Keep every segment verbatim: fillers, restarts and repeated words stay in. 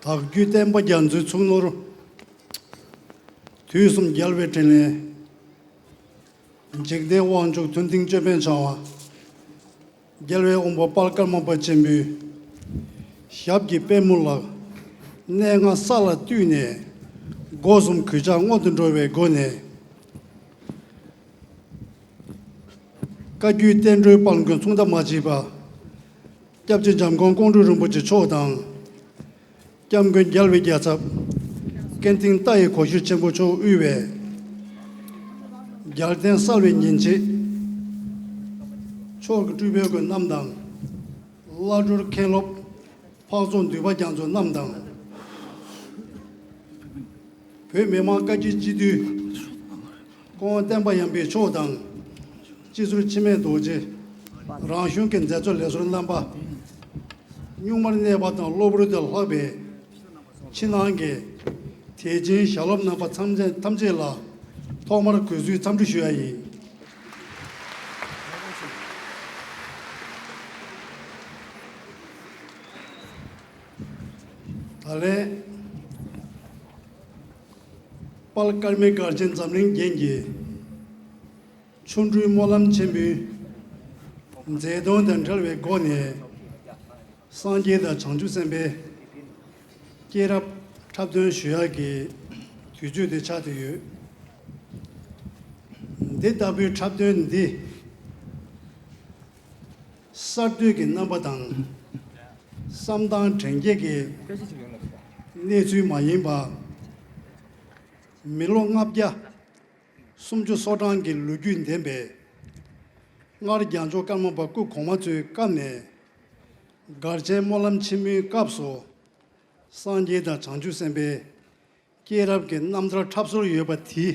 དྭགས་བརྒྱུད་བསྟན་པ་རྒྱ་མཚོའི་ཚོགས་ནོར། དུས་གསུམ་རྒྱལ་བའི་དྲིན་ལས། འཇིག་རྟེན་དབང་ཕྱུག་མཐོན་མཐིང་ཅོད་པན་འཆང་བ། རྒྱལ་བའི་དབང་པོ་དཔལ་ཀརྨ་པ་ཆེན་པོའི་ཞབས་ཀྱི་པད་མོ་ལ། གནས་ལྔ་ས་ལ་བཏུད་ནས། སྒོ་གསུམ་གུས་ཕྱག་སྔོན་དུ་འགྲོ་བའི་སྒོ་ནས། བཀའ་བརྒྱུད་བསྟན་འགྲོའི་དཔལ་མགོན་མཚུངས་ཟླ་མ་མཆིས་པ། སྐྱབས་རྗེ་འཇམ་མགོན་ཀོང་སྤྲུལ་རིན་པོ་ཆེ་མཆོག་དང་། སྐྱབས་མགོན་རྒྱལ་བའི་རྒྱལ་ཚབ། སྐལ་ལྡན་རྟ་ཡི་གོ་ཤྲི་ཆེན་པོ་མཆོག་དབུས་པའི། རྒྱལ་བསྟན་གསལ་བའི་ཉིན་བྱེད། མཆོག་གི་སྤྲུལ་པའི་མགོན་རྣམས་དང་། བླ་སྤྲུལ་མཁན་སློབ། འཕགས་ཚོགས་འདུས་པ་རྒྱ་མཚོ་རྣམས་དང་། བོད་མི་མང་བཀའ་བརྒྱུད་སྤྱི་འཐུས། སྐུ་ངོ་བསྟན་པ་ཡར་འཕེལ་མཆོག་དང་། སྤྱི་ཟུར་འཆི་མེད་རྡོ་རྗེ། རང་གཞུང་གི་མཛད་གཙོ་ལས་ཟུར་རྣམ་པ། གཉུག་མར་གནས་པ་དང་གློ་བུར་དུ་ལྷག་པའི་ཕྱི་ནང་གི་དད་ཅན་ཞལ་སློབ་རྣམ་པ་ཐམས་ཅད་ཐམས་ཅད་ལ་ཐོག་མར་གུས་བསུའི་འཚམས་འདྲི་ཞུ་ཡ་ཡིན། ད་ལན། དཔལ་ཀརྨའི་སྒར་ཆེན་འཛམ་གླིང་རྒྱན་གྱི་ཆོ་འཕྲུལ་སྨོན་ལམ་ཆེན་མོའི་མཛད་དོན་དང་འབྲེལ་བའི་སྒོ་ནས། སངས་རྒྱས་དང་བྱང་ཆུབ་སེམས་དཔའི་སྐྱེས་རབས་འཁྲབ་སྟོན་ཞུ་ཡག་གི་དུས་ཚོད་དེ་ཆགས་བསྡད་ཡོད། འདི་ལྟ་བུའི་འཁྲབ་སྟོན་འདི་གསར་གཏོད་ཀྱི་རྣམ་པ་དང་། བསམ་སྟངས་དྲན་སྐྱེས་ཀྱི་གནས་ཚུལ་མ་ཡིན་པ། མི་ལོ་ལྔ་བརྒྱ་སུམ་ཅུ་སོ་གྲངས་ཀྱི་ལོ་རྒྱུས་ལྡན་པའི། སྔར་རྒྱལ་མཆོག་ཀརྨ་པ་སྐུ་གོང་མ་ཚོའི་སྐབས་ནས། སྒར་ཆེན་སྨོན་ལམ་ཆེན་མོའི་སྐབས་སུ། སངས་རྒྱས་དང་བྱང་ཆུབ་སེམས་དཔའི་སྐྱེས་རབས་ཀྱི་རྣམ་ཐར་འཁྲབ་སྲོལ་ཡོད་པ་དེ།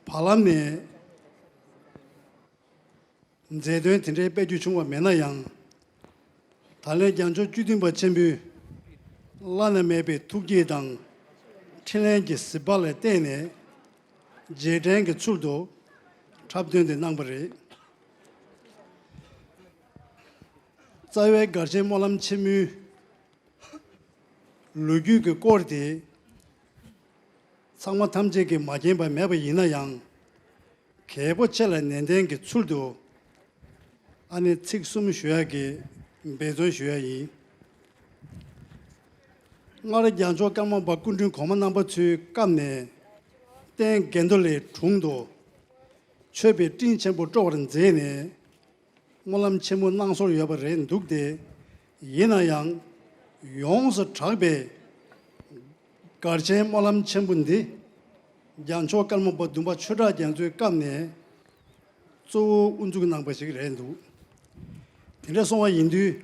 བར་ལམ་ནས་མཛད་དོན་དེ་འདྲའི་སྤེལ་རྒྱུ་བྱུང་བ་མེད་ན་ཡང་། ད་ལན་རྒྱལ་མཆོག་བཅུ་བདུན་པ་ཆེན་པོའི་བླ་ན་མེད་པའི་ཐུགས་བསྐྱེད་དང་། འཕྲིན་ལས་ཀྱི་གཟི་འབག་ལ་བརྟེན་ནས། རྗེས་དྲན་གྱི་ཚུལ་དུ་འཁྲབ་སྟོན་དེ་གནང་བ་རེད། རྩ་བའི་སྒར་ཆེན་སྨོན་ལམ་ཆེན་མོའི་ལོ་རྒྱུས་ཀྱི་སྐོར་དེ་ཚང་མ་ཐམས་ཅད་ཀྱིས་མ་མཁྱེན་པ་མེད་པ་ཡིན་ན་ཡང་། གལ་པོ་ཆེ་ལ་ནན་ཏན་གྱི་ཚུལ་དུ་ཨ་ནི་ཚིག་གསུམ་ཞུ་ཡག་གི་འབད་བརྩོན་ཞུ་ཡ་ཡིན། སྔར་རྒྱལ་མཆོག་ཀརྨ་པ་སྐུ་ཕྲེང་གོང་མ་རྣམ་པ་ཚོའི་སྐབས་ནས་རྟེན་དགེ་འདུན་ལས་དྲུང་དུ་མཆོད་པའི་སྤྲིན་ཆེན་པོ་སྤྲོ་བར་མཛད་ནས། སྨོན་ལམ་ཆེན་མོ་གནང་སྲོལ་ཡོད་པ་རེད་འདུག་སྟེ། ཡིན་ན་ཡང་། ཡོངས་སུ་གྲགས་པའི་སྒར་ཆེན་སྨོན་ལམ་ཆེན་པོ་འདི། རྒྱལ་མཆོག་ཀརྨ་པ་བདུན་པ་ཆོས་གྲགས་རྒྱ་མཚོའི་སྐབས་ནས་གཙོ་བོ་དབུ་འཛུགས་གནང་པ་ཞིག་རེད་འདུག་དེ་འདྲ་སོང་བ་ཡིན་དུས།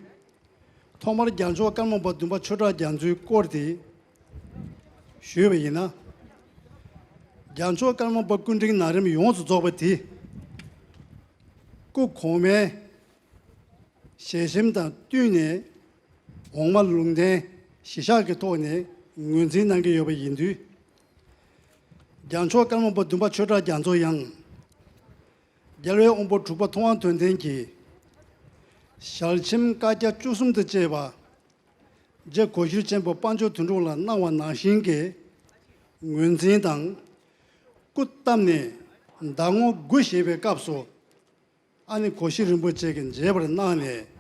ཐོག་མར་རྒྱལ་མཆོག་ཀརྨ་པ་བདུན་པ་ཆོས་གྲགས་རྒྱ་མཚོའི་སྐོར་དེ་ཞུས་པ་ཡིན་ན། རྒྱལ་མཆོག་ཀརྨ་པ་སྐུ་ཕྲེང་ན་རིམ་ཡོངས་སུ་རྫོགས་པ་དེ། སྐུ་གོང་མའི་ཞལ་ཆེམས་དང་བསྟུན་ནས་འོག་མ་ལུང་བསྟན་གཞི་བཞག་གི་ཐོག་ནས་ངོས་འཛིན་གནང་གི་ཡོད་པ་ཡིན་དུས། རྒྱལ་མཆོག་ཀརྨ་པ་བདུན་པ་ཆོས་གྲགས་རྒྱ་མཚོ་ཡང་། རྒྱལ་བའི་དབང་པོ་དྲུག་པ་ཐུབ་དབང་དོན་ལྡན་གྱིས་ཞལ་ཆེམས་བཀའ་རྒྱ་བཅུ་གསུམ་དང་བཅས་པ། རྗེ་གོ་ཤྲི་ཆེན་པོ་དཔལ་འབྱོར་དོན་གྲུབ་ལ་གནང་བ་ནང་བཞིན་གྱི་ངོས་འཛིན་དང་སྐུ་བལྟམས་ནས་ཟླ་ངོ་དགུ་བཞེས་པའི་སྐབས་སུ། ཨ་ནི་གོ་ཤྲི་རིན་པོ་ཆེ་གིས་མཇལ་བར་གནང་ནས།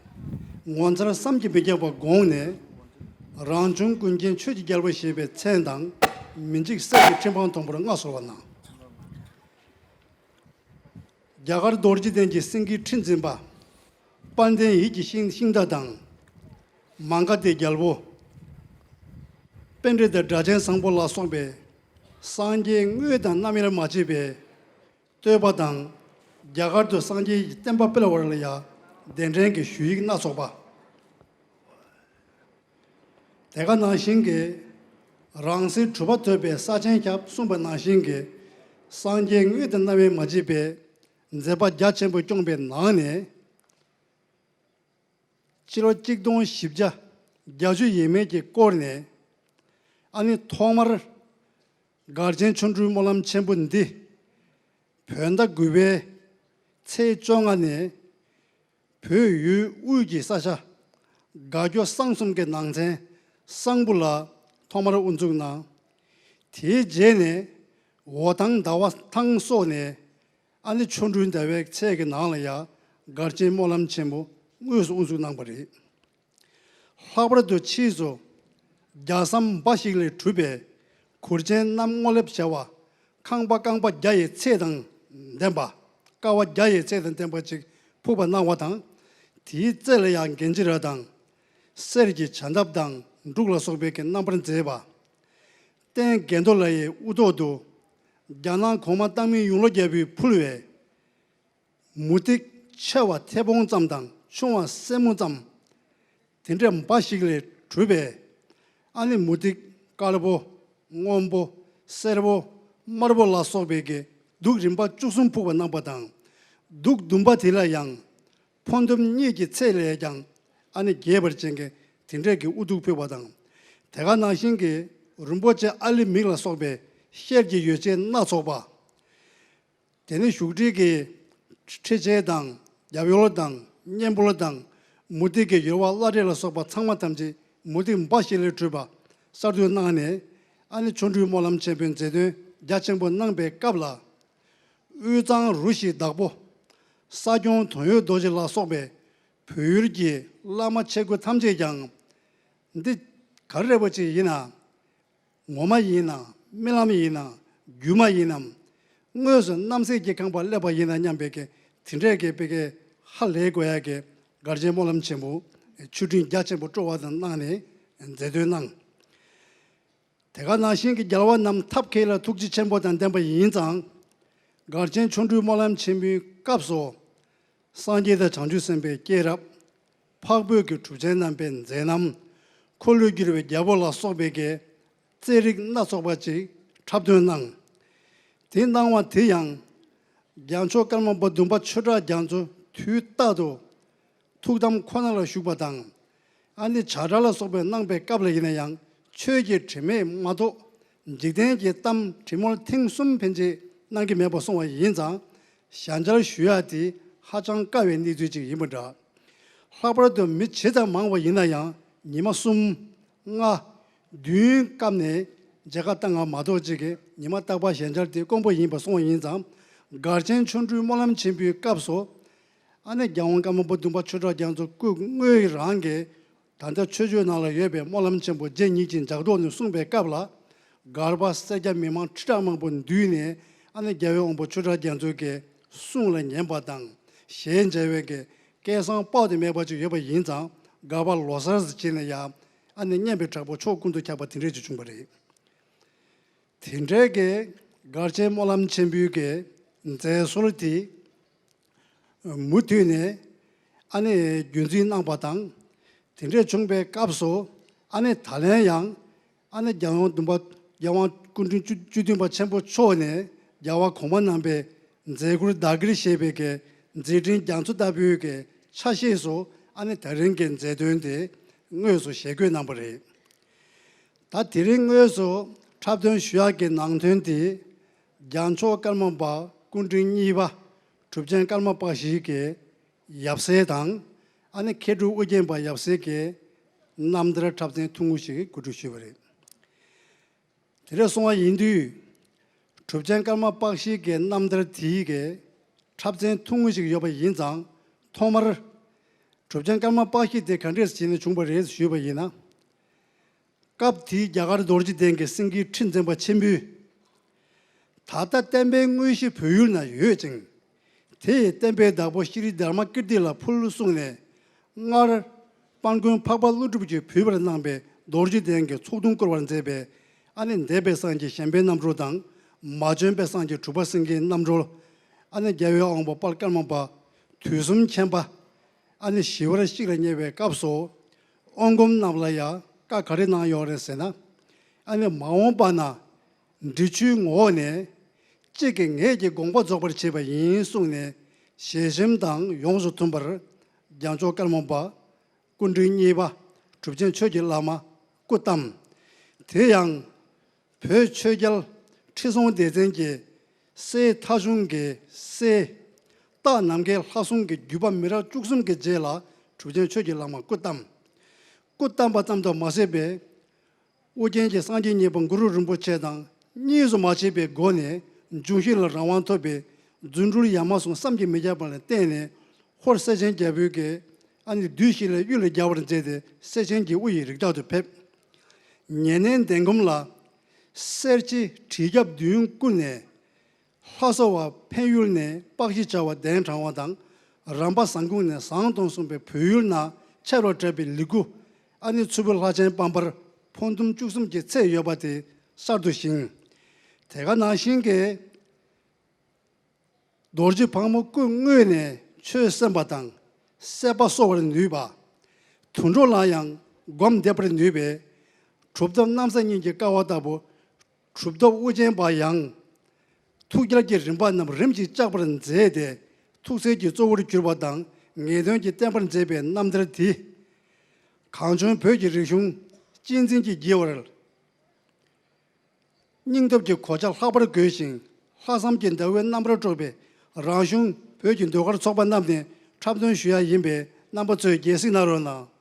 ངོ་མཚར་བསམ་གྱིས་མི་ཁྱབ་པ་དགོངས་ནས། རང་བྱུང་ཀུན་མཁྱེན་ཆོས་ཀྱི་རྒྱལ་པོ་ཞེས་པའི་མཚན་དང་། མི་འཇིགས་སྲས་ཀྱི་ཁྲི་འཕང་མཐོན་པོར་མངའ་གསོལ་བ་གནང་། རྒྱ་གར་རྡོ་རྗེ་གདན་གྱི་སེང་གེའི་ཁྲི་འཛིན་པ། དཔལ་ལྡན་ཡིད་ཀྱི་ཤིང་ཤིང་རྟ་དང་། མ་ག་དྷའི་རྒྱལ་པོ། པཎྜི་ཏ་སྒྲ་གཅན་བཟང་པོ་ལ་སོགས་པའི་སངས་རྒྱས་དངོས་དང་རྣམ་དབྱེར་མ་ཕྱེ་བའི་བསྟོད་པ་དང་། རྒྱ་གར་དུ་སངས་རྒྱས་ཀྱི་བསྟན་པ་སྤེལ་བར་ལ་ཡང་གདན་འདྲེན་གྱི་ཞུ་ཡིག་སྣ་ཚོགས་པ། དེ་ག་ནང་བཞིན་གྱི་རང་སྲིད་གྲུབ་པ་ཐོབ་པའི་ས་ཆེན་ཁྱབ་གསུངས་པ་ནང་བཞིན་གྱི་སངས་རྒྱས་དངོས་དང་རྣམ་དབྱེ་མ་བརྗེད་པའི་མཛད་པ་རྒྱ་ཆེན་པོ་བསྐྱངས་པའི་ནང་ནས། སྤྱི་ལོ་གཅིག་སྟོང་བཞི་བརྒྱ་བརྒྱད་ཅུ་ཡས་མས་ཀྱི་སྐོར་ནས། ཨ་ནི་ཐོག་མར་སྒར་ཆེན་ཆོ་འཕྲུལ་སྨོན་ལམ་ཆེན་པོ་འདི། བོད་ཟླ་དགུ་པའི་ཚེས་བཅོ་ལྔ་ནས་བོད་ཡུལ་དབུས་ཀྱི་ས་ཆ་དགའ་སྐྱོ་གསང་གསུམ་གྱི་ནང་ཚན་ གསང་ཕུ་ལ་ཐོག་མར་དབུ་འཛུགས་གནང་། དེའི་རྗེས་ནས་འོ་ཐང་ཟླ་བ་ཐང་སོགས་ནས་ཨ་ནི་ཆོ་འཕྲུལ་ཟླ་བའི་ཚེས་ཀྱི་ནང་ལ་ཡང་སྒར་ཆེན་སྨོན་ལམ་ཆེན་པོ་དངོས་སུ་དབུ་འཛུགས་གནང་བ་རེད། ལྷག་པར་དུ་ཕྱིས་སུ་རྒྱ་ཟམ་འབའ་ཞིག་ལས་གྲུབ་པའི་གུར་ཆེན་གནམ་སྔོ་ལེབ་བྱ་བ། ཁང་པ་རྐང་པ་བརྒྱ་ཡི་ཚད་དང་ལྡན་པ། ཀ་བ་བརྒྱ་ཡི་ཚད་དང་ལྡན་པ་ཅིག་ཕུག་པ་གནང་བ་དང་། དེའི་རྩེ་ལ་ཡང་གྱི་ར་དང་། གསེར་གྱི་བྱ་འདབ་དང་འབྲུག་ལ་སོགས་པའི་གི་རྣམ་པར་མཛེས་པ། རྟེན་གྱེན་རྡོ་ལ་ཡི་དབུ་ཐོག་ཏུ། རྒྱ་ནག་གོང་མ་བཏང་མི་ཡུང་ལོ་རྒྱལ་པོས་ཕུལ་བའི་མུ་ཏིག་ཆེ་བ་མཐེ་བོང་ཙམ་དང་ཆུང་བ་སེན་མོ་ཙམ། དེ་འདྲ་འབའ་ཞིག་ལས་གྲུབ་པའི་ཨ་ནི་མུ་ཏིག་དཀར་པོ། སྔོན་པོ། སེར་པོ། དམར་པོ་ལ་སོགས་པའི་གི་གདུགས་རིམ་པ་བཅུ་གསུམ་ཕུག་པ་གནང་བ་དང་། གདུགས་བདུན་པ་དེ་ལ་ཡང་ཕོ་འདོམ་གཉིས་ཀྱི་ཚད་ལས་ཀྱང་ཨ་ནི་རྒྱས་པར་ཅན་གྱི་དེ་འདྲ་གི་དབུ་གདུགས་ཕུག་པ་དང་། དེ་ག་ནང་བཞིན་གྱི་རིན་པོ་ཆེ་ཨ་ལི་མིག་ལ་སོགས་པའི་ཤེལ་གྱི་ཡོ་བྱད་སྣ་ཚོགས་པ། དེ་ནས་བཞུགས་ཁྲིའི་གི་ཁྲི་ཆེན་དང་རྒྱབ་ཡོལ་དང་སྔོན་པོ་དང་མུ་ཏིག་གི་ཡོལ་བ་བླ་བྲེ་ལ་སོགས་པ་ཚང་མ་ཐམས་ཅད་མུ་ཏིག་འབའ་ཞིག་ལས་གྲུབ་པ་གསར་གཏོད་གནང་ནས། ཨ་ནི་ཆོ་འཕྲུལ་སྨོན་ལམ་ཆེན་པོའི་མཛད་དོན་རྒྱ་ཆེན་པོ་གནང་པའི་སྐབས་ལ། དབུས་གཙང་རུ་བཞི་བདག་པོ། ས་སྐྱོང་དོན་ཡོད་རྡོ་རྗེ་ལ་སོགས་པའི་བོད་ཡུལ་གྱི་བླ་མ་ཆེ་དགུ་ཐམས་ཅད་ཀྱང་། འདི་ག་རེ་རེད་པ་ཅིག་ཡིན་ན། ངོ་མ་ཡིན་ནམ། རྨི་ལམ་ཡིན་ནམ། སྒྱུ་མ་ཡིན་ནམ། དངོས་སུ་རྣམ་སྲས་ཀྱི་ཁང་པར་སླེབས་པ་ཡིན་ན་སྙམ་པའི་གི་དེ་འདྲའི་གི་དཔེ་གི་ཧ་ལས་དགོས་ཡ་གི་སྒར་ཆེན་སྨོན་ལམ་ཆེན་པོ་ཆོ་འཕྲུལ་རྒྱ་ཆེན་པོ་སྤྲོ་བ་དང་གནང་ནས་མཛད་དོན་གནང་། དེ་ག་ནང་བཞིན་གྱི་རྒྱལ་བ་རྣམས་ཐབས་མཁས་ལ་ཐུགས་རྗེ་ཆེན་པོ་དང་ལྡན་པ་ཡིན་ཙང་། སྒར་ཆེན་ཆོ་འཕྲུལ་སྨོན་ལམ་ཆེན་པོའི་སྐབས་སུ། སངས་རྒྱས་དང་བྱང་ཆུབ་སེམས་དཔའི་སྐྱེས་རབས། འཕགས་བོད་ཀྱི་གྲུབ་ཆེན་རྣམ་པའི་མཛད་རྣམ། འཁོར་ལོས་སྒྱུར་བའི་རྒྱལ་པོ་ལ་སོགས་པའི་གི་རྩེད་རིགས་སྣ་ཚོགས་པ་ཅིག་འཁྲབ་སྟོན་གནང་། དེ་གནང་བ་དེ་ཡང་། རྒྱལ་མཆོག་ཀརྨ་པ་བདུན་པ་ཆོས་གྲགས་རྒྱ་མཚོ་དུས་རྟག་ཏུ་ཐུགས་དམ་ཁོ་ན་ལ་བཞུགས་པ་དང་། ཨ་ནི་བྱ་བྲལ་ལ་སོགས་པའི་གནང་པའི་སྐབས་ལ་ཡིན་ན་ཡང་ཆོས་ཀྱི་དྲི་མས་མ་གཏོགས་འཇིག་རྟེན་གྱི་གཏམ་དྲི་མོར་ཐེངས་གསུམ་ཕན་ཆད་གནང་གི་མེད་པར་སོང་བ་ཡིན་ཙང་། ཞལ་མཇལ་ཞུ་ཡ་དེ་ཧ་ཅང་དཀའ་བའི་གནས་ཚུལ་ཅིག་ཡིན་པ་འདྲ། ལྷག་པར་དུ་མི་ཇི་ཙམ་མང་བ་ཡིན་ན་ཡང་ཉི་མ་གསུམ། ལྔ། བདུན་སྐབས་ནས་མཇལ་ཁ་བཏང་བ་མ་གཏོགས་ཅིག་གི་ཉི་མ་རྟག་པར་ཞལ་མཇལ་དེ་དཀོན་པོ་ཡིན་པ་སོང་བ་ཡིན་ཙང་། སྒར་ཆེན་ཆོ་འཕྲུལ་སྨོན་ལམ་ཆེན་པོའི་སྐབས་སུ། ཨ་ནི་རྒྱལ་དབང་ཀརྨ་པ་བདུན་པ་ཆོས་གྲགས་རྒྱ་མཚོ་སྐུ་དངོས་རང་གིས་ད་ལྟ་ཆོས་སྤྱོད་ནང་ལ་ཡོད་པའི་སྨོན་ལམ་ཆེན་པོ་རྗེ་ཉིད་ཀྱི་ལྗགས་རྟོགས་ནས་གསུངས་པའི་སྐབས་ལ། སྒར་པ་སེར་སྐྱ་མི་མང་ཁྲི་ཕྲག་མང་པོ་འདུས་ནས། ཨ་ནི་རྒྱལ་བའི་དབང་པོ་ཆོས་གྲགས་རྒྱ་མཚོ་གི་གསུང་ལ་ཉན་པ་དང་ཞལ་མཇལ་བའི་གི་སྐལ་བཟང་དཔག་ཏུ་མེད་པ་ཅིག་ཡོད་པ་ཡིན་ཙང་། སྒར་པ་ལོ་གསར་ཟེར་བྱས་ནས་ཡང་ཨ་ནི་སྙན་པའི་བྲག་ཕུག་ཕྱོགས་ཀུན་ཏུ་ཁྱབ་པ་དེ་འདྲས་ཅིག་བྱུང་བ་རེད། དེ་འདྲའི་གི་སྒར་ཆེན་སྨོན་ལམ་ཆེན་པོའི་གི་མཛད་སྲོལ་དེ་མུ་མཐུད་ནས་ཨ་ནི་རྒྱུན་འཛིན་གནང་བ་དང་། དེ་འདྲས་བྱུང་བའི་སྐབས་སུ་ཨ་ནི་ད་ལན་ཡང་ཨ་ནི་རྒྱལ་དབང་བདུན་པ་རྒྱལ་དབང་སྐུ་ཕྲེང་བཅུ་བཅུ་བདུན་པ་ཆེན་པོ་མཆོག་ནས་རྒྱལ་བ་གོང་མ་རྣམ་པའི་མཛད་ཁུར་བདག་གིར་བཞེས་པའི་གི་མཛད་འཕྲིན་རྒྱ་མཚོ་ལྟ་བུའི་གི་ཆ་ཤས་སུ་ཨ་ནི་ད་རིང་གི་མཛད་དོན་དེ་དངོས་སུ་ཞལ་བཀོད་གནང་བ་རེད། ད་དེ་རིང་དངོས་སུ་འཁྲབ་སྟོན་ཞུ་ཡག་གི་ནང་དོན་དེ། རྒྱལ་མཆོག་ཀརྨ་པ་སྐུ་ཕྲེང་གཉིས་པ་གྲུབ་ཆེན་ཀརྨ་པཀྴི་གི་ཡབ་སྲས་དང་། ཨ་ནི་མཁས་གྲུབ་ཨོ་རྒྱན་པ་ཡབ་སྲས་ཀྱི་རྣམ་ཐར་འཁྲབ་ཚན་ཐུང་ངུ་ཞིག་གོ་སྒྲིག་ཞུས་པ་རེད། དེ་འདྲ་སོང་བ་ཡིན་དུས། གྲུབ་ཆེན་ཀརྨ་པཀྴི་གི་རྣམ་ཐར་དེའི་གི་འཁྲབ་ཚན་ཐུང་ངུ་ཞིག་ཡོད་པ་ཡིན་ཙང་། ཐོག་མར་གྲུབ་ཆེན་ཀརྨ་པཀྴི་དེ་ག་འདྲས་བྱས་ནས་བྱུང་བ་རེད་ཞུས་པ་ཡིན་ན། སྐབས་དེའི་རྒྱ་གར་རྡོ་རྗེ་གདན་གྱི་སེང་གེའི་ཁྲི་འཛིན་པ་ཆེན་པོས། ད་ལྟ་བསྟན་པའི་དངོས་གཞི་བོད་ཡུལ་ན་ཡོད་ཅིང་། དེ་ཡི་བསྟན་པའི་བདག་པོ་ཤྲཱི་དྷརྨ་ཀིརྟི་ལ་ཕུལ་གསུངས་ནས། སྔར་དཔལ་མགོན་འཕགས་པ་ཀླུ་སྒྲུབ་ཀྱིས་ཕུལ་བར་གནང་པའི་རྡོ་རྗེ་གདན་གྱི་ཚོགས་དུང་བསྐོར་བར་མཛད་པའི་ཨ་ནི་འདས་པའི་སངས་རྒྱས་གཞན་ཕན་རྣམ་གྲོལ་དང་། མ་བྱོན་པའི་སངས་རྒྱས་གྲུབ་པ་སེང་གེའི་རྣམ་གྲོལ། ཨ་ནི་རྒྱལ་བའི་དབང་པོ་དཔལ་ཀརྨ་པ་དུས་གསུམ་མཁྱེན་པ། ཨ་ནི་ཞི་བར་གཤེགས་ལ་བསྙེན་པའི་སྐབས་སུ། དབང་སྒོམ་རྣམས་ལ་ཡང་བཀའ་ག་རེ་གནང་ཡོད་རེད་ཟེར་ན། ཨ་ནི་མ་འོངས་པ་ན་འབྲི་ཆུའི་ངོ་བོ་ནས་གཅིག་གི་ངེད་ཀྱི་དགོངས་པ་རྫོགས་པར་བྱེད་པ་ཡིན་གསུངས་ནས་ཞལ་ཆེམས་དང་ཡོངས་སུ་མཐུན་པར་རྒྱལ་མཆོག་ཀརྨ་པ་སྐུ་ཕྲེང་གཉིས་པ་གྲུབ་ཆེན་ཆོས་ཀྱི་བླ་མ་སྐུ་བལྟམས། དེ་ཡང་། བོད་ཆོས་རྒྱལ་ཁྲི་སྲོང་ལྡེ་བཙན་གྱི་སྲས་ཐ་ཆུང་གི་སྲས། སྟག་ནམ་མཁའི་ལྷ་སྲུང་གི་བརྒྱུད་པ་མི་རབས་བཅུ་གསུམ་གྱི་རྗེས་ལ་གྲུབ་ཆེན་ཆོས་ཀྱི་བླ་མ་སྐུ་བལྟམས། སྐུ་བལྟམས་པ་ཙམ་དུ་མ་ཟད་པའི་ ཨོ་རྒྱན་གྱིས་སངས་རྒྱས་གཉིས་པ་གུ་རུ་རིན་པོ་ཆེ་དང་གཉིས་སུ་མ་མཆིས་པའི་སྒོ་ནས་འབྱུང་བཞི་ལ་རང་དབང་ཐོབ་པའི་རྫུ་འཕྲུལ་ཡ་མ་ཟུང་བསམ་གྱིས་མི་ཁྱབ་པ་ལ་བརྟེན་ནས། ཧོར་སེ་ཆེན་རྒྱལ་པོའི་གི་ཨ་ནི་བདུད་བཞི་ལས་གཡུལ་ལས་རྒྱལ་བར་མཛད་དེ། སེ་ཆེན་གྱི་དབུ་ཡི་རིགས་བདག་ཏུ་ཕེབས། ཉེ་གནས་འདན་སྒོམ་ལ་གསེར་ཕྱེ་གྲི་རྒྱབ་བདུན་བསྐུར་ནས། ལྷ་ས་བ་འཕན་ཡུལ་ནས་དཔག་བཞི་བྱ་བ་གདན་དྲངས་པ་དང་། རམ་པ་ཟངས་ཁུང་ནས་ཟངས་དོང་གསུངས་པའི་བོད་ཡུལ་ན་ཆར་བ་བྲབ་པའི་ལི་གུ། ཨ་ནི་མཚུར་ཕུ་ལྷ་ཆེན་པམ་པར་ཕོ་ཟླུམ་བཅུ་གསུམ་གྱི་ཚེས་ཡོལ་བ་དེ་གསར་དུ་བཞེངས། དེ་ག་ནང་བཞིན་གྱི་རྡོ་རྗེ་ཕག་མོ་སྐུ་དངོས་ནས་ཆོས་གསན་པ་དང་སྲེད་པ་གསོ་བར་ནུས་པ། དུད་འགྲོ་ལ་ཡང་སྒོམ་འདེབས་པར་ནུས་པའི་གྲུབ་ཐོབ་གནམ་ས་གཉིས་ཀྱི་ཀ་བ་ལྟ་བུ། གྲུབ་ཐོབ་ཨོ་རྒྱན་པ་ཡང་། ཐུགས་རྒྱལ་གྱི་རིམ་པ་རྣམས་རིམ་གྱིས་བཅག་པར་མཛད་དེ། ཐུགས་སྲས་ཀྱི་གཙོ་བོར་གྱུར་པ་དང་ངེས་དོན་གྱི་བསྟན་པར་མཛད་པའི་རྣམ་ཐར་འདི། གངས་ལྗོངས་བོད་ཀྱི་རིག་གཞུང་གཅེས་འཛིན་གྱི་བགྱི་བར། སྙིང་སྟོབས་ཀྱི་གོ་ཆ་ལྷག་པར་དགོས་ཤིང་། ལྷག་བསམ་གྱི་ཟླ་འོད་རྣམ་པར་དཀྲོགས་པའི་རང་གཞུང་བོད་ཀྱི་ཟློས་གར་ཚོགས་པ་རྣམས་ནས་འཁྲབ་སྟོན་ཞུ་ཡ་ཡིན་པས། རྣམ་པ་ཚོས་དགྱེས་གཟིགས་གནང་རོགས་གནང་།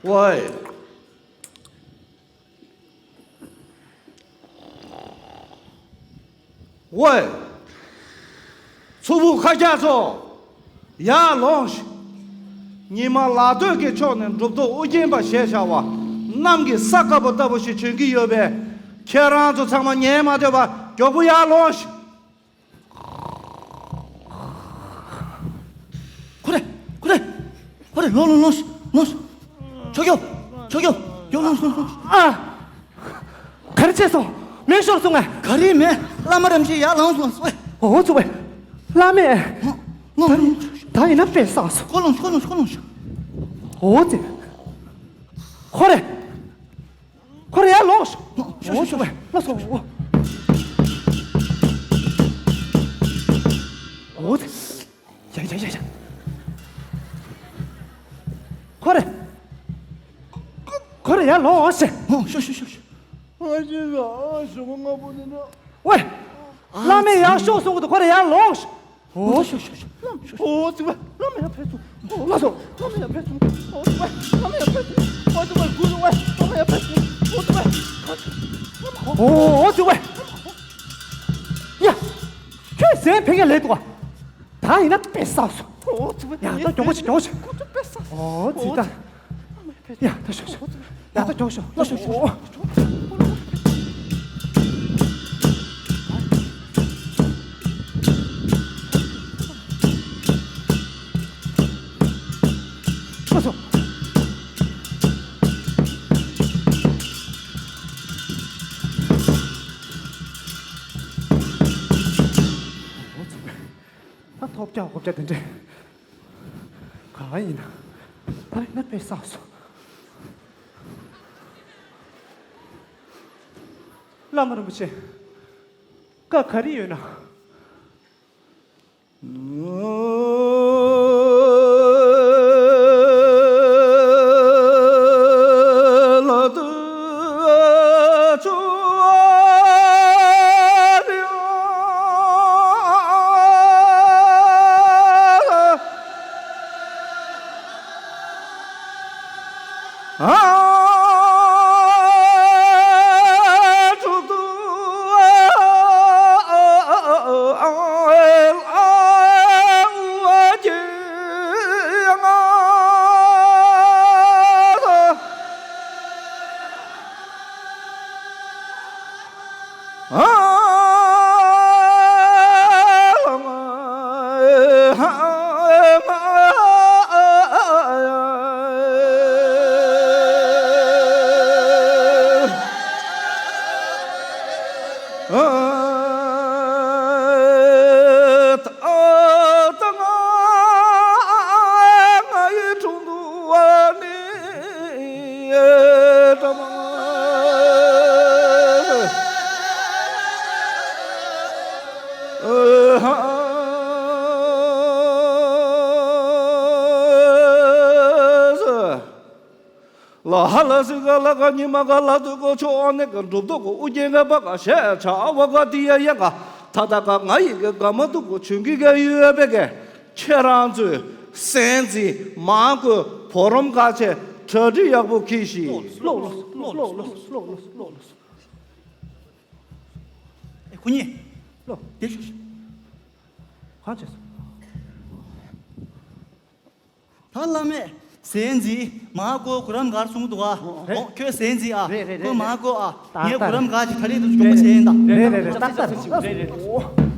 ཝེ། ཝེ། མཚུར་ཕུ་ཁ་རྒྱག་ཚོ། ཡར་ལོངས་ཤིག་ཉི་མ་ལ་སྟོད་ཀྱི་ཕྱོགས་ནས་གྲུབ་ཐོབ་ཨོ་རྒྱན་པ་ཞེས་བྱ་བ་གནམ་གྱི་ས་དཀར་པོ་ལྟ་བུ་ཞིག་བྱོན་གྱི་ཡོད་པས། ཁྱེད་རང་ཚོ་ཚང་མ་ཉན་མ་སྡོད་པར་མགྱོགས་པོ་ཡར་ལོངས་ཤིག་ཁོ་རེ། ཁོ་རེ། ཁོ་རེ། ལོངས་ལོངས་ལོངས་ཤིག་ལོངས་ཤིག་ཆོས་སྐྱོབ། ཆོས་སྐྱོབ། ཡར་ལོངས་ཤིག་ལོངས་ཤིག་ཨ། ག་རེ་བྱས་སོང་། མེ་ཤོར་སོང་ངས། ག་རེ་མེད། བླ་མ་རིན་པོ་ཆེ་ཡར་ལངས་སོང་ཟེར། ཨོ་ཙི་ཝེ། བླ་མས། ལོངས་ལོངས། ད་ཡིན་ན་དཔེ་བསགས་སོང་། ཁོ་ལོངས་ཤིག་ཁོ་ལོངས་ཤིག་ཁོ་ལོངས་ཤིག་ཨོ་ཙི། ཁོ་རེ། ཁོ་རེ་ཡར་ལོངས་ཤིག་ཨོ་ཙི་ཝེ། ལོངས་སོང་། ཨོ་ཙི། ཡ་ཡ་ཡ་ཡ། ཁོ་རེ། ཁོ་རེ་ཡར་ལོངས་ཤིག་ཨོ་ཤོ་ཤོ་ཤོ་ཤོ། ཨ་ཅེ་ཟ། ཨ་ཞོགས་པ་སྔ་པོ་འདི་འདྲ། ཝེ། བླ་མས་ཡར་ཤོག་གསུང་གི་འདུག་ཁོ་རེ་ཡར་ལོངས་ཤིག་ཨོ་ཤོ་ཤོ་ཤོ། ཨོ་ཙི་ཝེ། བླ་མ་ཡར་ཕེབས་སོང་། ཨོ་ཙི་ཝེ། བླ་མ་ཡར་ཕེབས་སོང་། ཨོ་ཙི་ཝེ། བླ་མ་ཡར་ཕེབས་སོང་། ཨོ་ཙི་ཝེ། དགོངས་སོང་ཝེ། བླ་མ་ཡར་ཕེབས་སོང་། ཨོ་ཙི་ཝེ། ཨོ་ཙི་ཝེ། ཡ། ཁྱོད་ཟས་ཕན་ཁ་ལས་འདུག་ག་ད་ཡིན་ན་དཔེ་བསགས་སོང་། ཨོ་ཙི་ཝེ། ཡ་ད་མགྱོགས་པོ་ཞིག་མགྱོགས་པོ་ཞིག་ཁོ་ཚོ་དཔེ་བསགས་སོང་། ཨོ་ཙི་ད། ཡ་ད་ཤོག་ཤོག་ཡ་ད་མགྱོགས་ཤོག་ད་ཤོག་ཤོག་ཁོ་ཚོ། ཐོབ་རྒྱག་གོ་རྒྱག་དེ་འདྲས་ག་ཡིན་ན། ད་ཡིན་ན་དཔེ་བསགས་སོང་། བླ་མ་རིན་པོ་ཆེ། བཀའ་ག་རེ་ཡོད་ན། ལ་ཧ་ལ་སི་ག་ལ་ག་ཉི་མ་ག་ལ་དུ་གོ་ཆོ་ཨ་ནེ་ག་འགྲུབ་དོ་གོ་ཨུ་རྒྱན་ག་པ་ག་ཤ་ཆ་ཨ་བ་ག་ཏི་ཡ་ཡ་ག་ཐ་ད་ག་ང་ཡི་ག་ག་མ་དུ་གོ་ཆུང་གི་ག་ཡུ་ཡ་པེ་ག་ཁྱེད་རང་ཚོས་སན་ཙི་མ་གོ་བོ་རོམ་ག་ཆེ་གྲ་སྒྲིག་ཡག་པོ་གི་ཤི། ལོ་ལོ་ལོ་ལོ་ལོ་ལོ་ལོ་ལོ། ཨེ་ཁོ་གཉིས། ལོ། དེ་ཤོག་ཤོག་གང་བྱས་སོང་། ད་བླ་མས་ཟན་ཟི་མ་གོ་གུ་རམ་གར་གསུང་འདུག་ཨ། རེད། ཨོ་ཁྱོད་ཟན་ཟི་ཨ། རེད་རེད། ཁོས་མ་གོ་ཨ། ད་ངས་ད་གུ་རམ་གར་གྱི་ཐ་ལེ་དུ་གྱོང་པོ་བྱས་ཡིན་ད། རེད་རེད་རེད། ཏག་ཏག་རེད། རེད་རེད།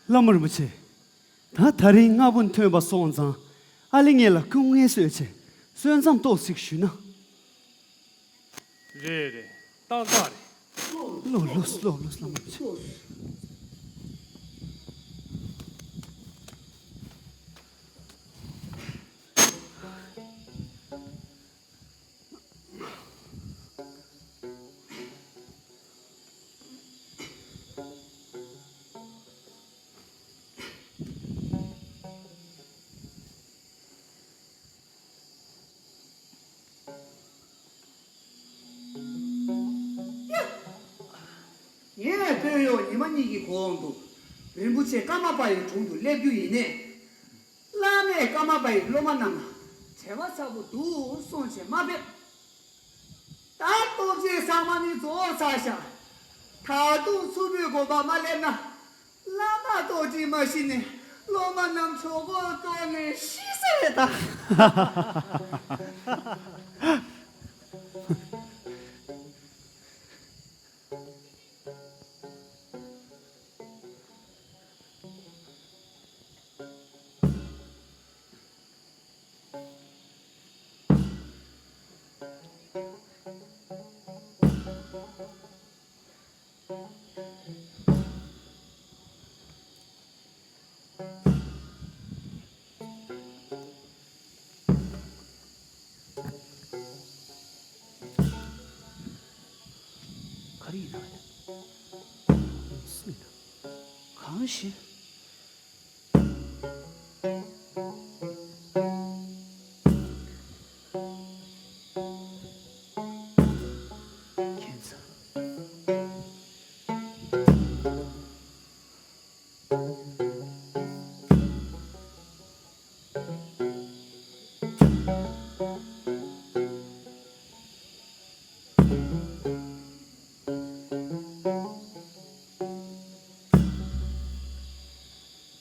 བླ་མ་རིན་པོ་ཆེ། ད་ད་རིང་སྔ་པོ་ཐོན་པ་སོང་ཙང་ཨ་ལེ་ངེད་ལ་སྐུ་ངལ་གསོས་ཆེ་གསོལ་མཚམས་ཏོག་ཙིག་ཞུས་ན། རེད་རེད། ཏག་ཏག་རེད། ལོ་ལོ་ལོ་ལོ་བླ་མ་རིན་པོ་ཆེ། ངས་བོད་ཡོག་ཉི་མ་གཉིས་ཀྱི་གོང་དུ་རིན་པོ་ཆེ་ཀརྨ་པ་ཡི་དྲུང་དུ་སླེབས་རྒྱུ་ཡིན་ནས། བླ་མས་ཀརྨ་པ་ཡི་སློབ་མ་རྣམས་ལ་བྲེལ་བ་ཚ་པོ་འདུག་གསུངས་བྱས་མ་ཕེབས། ད་རྟོགས་བརྗོད་ཚང་མ་ནི་རྫོགས་ཚར་ཤག་ད་དུང་མཚུར་ཕུའི་དགོན་པ་མ་སླེབས་ན། བླ་མ་རྟོགས་བརྗོད་མ་ཤེས་ནས་སློབ་མ་རྣམས་གྲོད་ཁོག་ལྟོགས་ནས་ཤི་ས་རེད་ད། ག་རེ་ཡིན་ན། གང་ཞིག་ཁྱེད་ཚོ།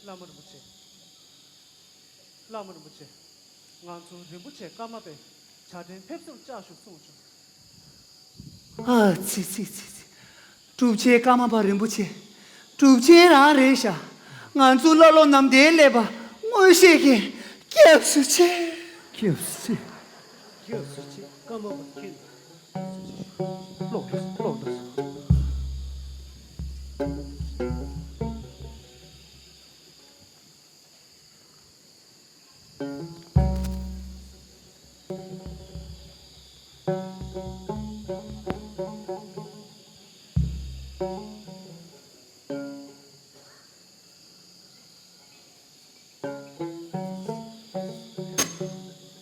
བླ་མ་རིན་པོ་ཆེ། བླ་མ་རིན་པོ་ཆེ། ང་ཚོ་རིན་པོ་ཆེ་ཀརྨ་པས་ཇ་ཕྲན་ཕེབས་བསུར་བཅར་ཞུ་གསུངས་བྱུང་། ཨ་ཙི་ཙི་ཙི་ཙི། གྲུབ་ཆེན་ཀརྨ་པ་རིན་པོ་ཆེ། གྲུབ་ཆེན་རང་རེད་ཤག་ང་ཚོ་བླ་སློབ་རྣམས་འདིར་སླེབས་པ་མངོན་ཤེས་ཀྱིས་སྐྱབས་སུ་མཆི། སྐྱབས་སུ་མཆི། སྐྱབས་སུ་མཆི། ཀརྨ་པ་མཁྱེན། ལོག་འགྲོ་སོང་། ལོག་འགྲོ་སོང་།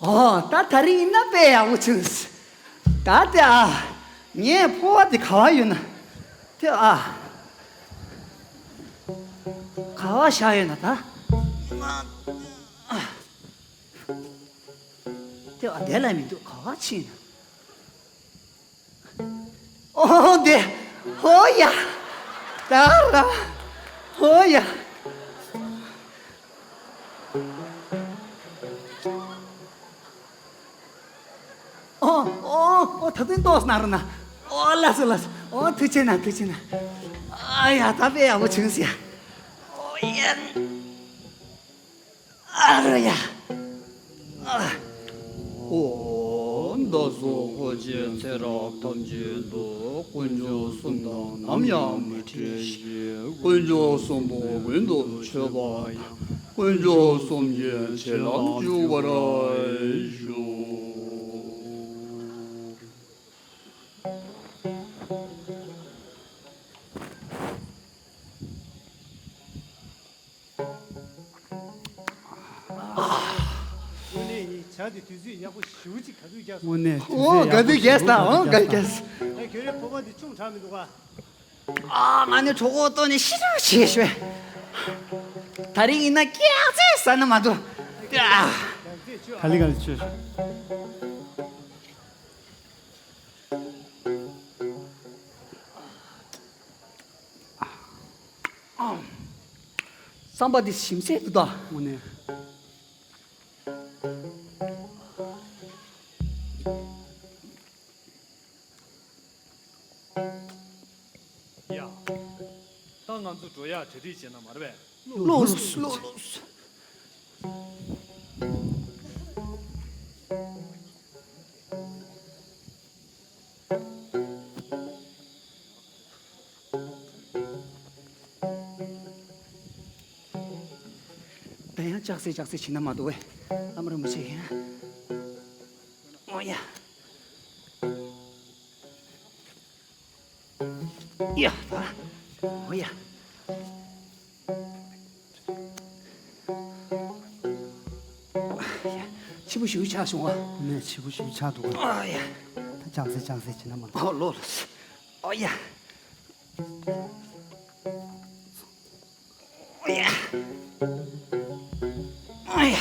ཨོ། ད་དེ་རིང་ཡིན་ན་དཔེ་ཡག་པོ་བྱུང་། ད་དེ་ཨ། ངའི་ཕོར་པ་དེ་ག་པར་ཡོད་ན། དེ་ཨ། ག་པར་བཞག་ཡོད་ན་ད། དེ་ཨ་དེ་ལ་མི་འདུག་ག་པར་ཕྱིན་ན། ཨོ་དེ། ཧོ་ཡ། ད་ར། ཧོ་ཡ། ཨོ་ཨོ་ཨོ། ད་དུང་ཏོག་ཙམ་གནང་རོགས་གནང་། ཨོ་ལགས་སོ་ལགས་སོ། ཨོ་ཐུགས་རྗེ་གནང་། ཐུགས་རྗེ་གནང་། ཨ་ཡ། ད་དཔེ་ཡག་པོ་བྱུང་ཟེར། ཨོ་ཡ། ཨ་རོ་ཡ། ཨ། ཨོ། བདག་སོགས་འཁོར་བཅས་ཚེ་རབས་ཐམས་ཅད་དུ། དཀོན་མཆོག་གསུམ་དང་ནམ་ཡང་མི་འབྲལ་ཞིང་། དཀོན་མཆོག་གསུམ་པོ་མངོན་དུ་བྱེད་པ་དང་། དཀོན་མཆོག་གསུམ་གྱི་བྱིན་རླབས་འཇུག་པར་ཤོག། དངོས་གནས་ཡིན། ཇ་འདི་དུས་ཚོད་ཡག་པོ་ཞེ་པོ་ཅིག་ག་དུས་རྒྱག་སོང་། དངོས་གནས་དུས་ཚོད་ཡག་པོ་ཞེ་པོ་ཅིག་རྒྱག་སོང་། ཨོ། ག་དུས་རྒྱག་སོང་། ཨོ་ག་རྒྱག་སོང་། ཨེ། ཁྱོད་རའི་ཕོར་པ་འདི་ཆུང་དྲགས་མི་འདུག་ག་ཨ། ང་ནི་གྲོད་ཁོག་ལྟོགས་ནས་ཤི་རོགས་བྱེད་ཤོད། དེ་རིང་ཡིན་ན་སྐྱག་རྫས་ཟ་ན་མ་གཏོགས། ཨ། ག་ལེ་ག་ལེ་བྱེད་ཤོག། ཨ། རྩམ་པ་འདི་ཞིམ་ཟས་འདུག་ད། དངོས་གནས། ཡ། ད་ང་ཚོ་འགྲོ་ཡག་གྲ་སྒྲིག་བྱས་ན་མ་རེད་པས། ལོས་ལོས་ལོས། ད་ཡང་ལྕགས་སྲེག་ལྕགས་སྲེག་བྱེད་ན་མ་གཏོགས་བས། ཨ་མ་ར་མི་བྱེད་མཁན། ཨོ་ཡ། ཡ། ཨོ་ཡ། ཕྱི་པོ་ཞིག་ཆགས་བྱུང་བ། ནས་ཕྱི་པོ་ཞིག་ཆགས་འདུག་བ། ཨོ་ཡ། ད་ལྕགས་སྲེག་ལྕགས་སྲེག་བྱེད་ན་མ་གཏོགས། ཨོ་ལོ་ལོ། ཨོ་ཡ། ཨོ་ཡ། ཨོ་ཡ།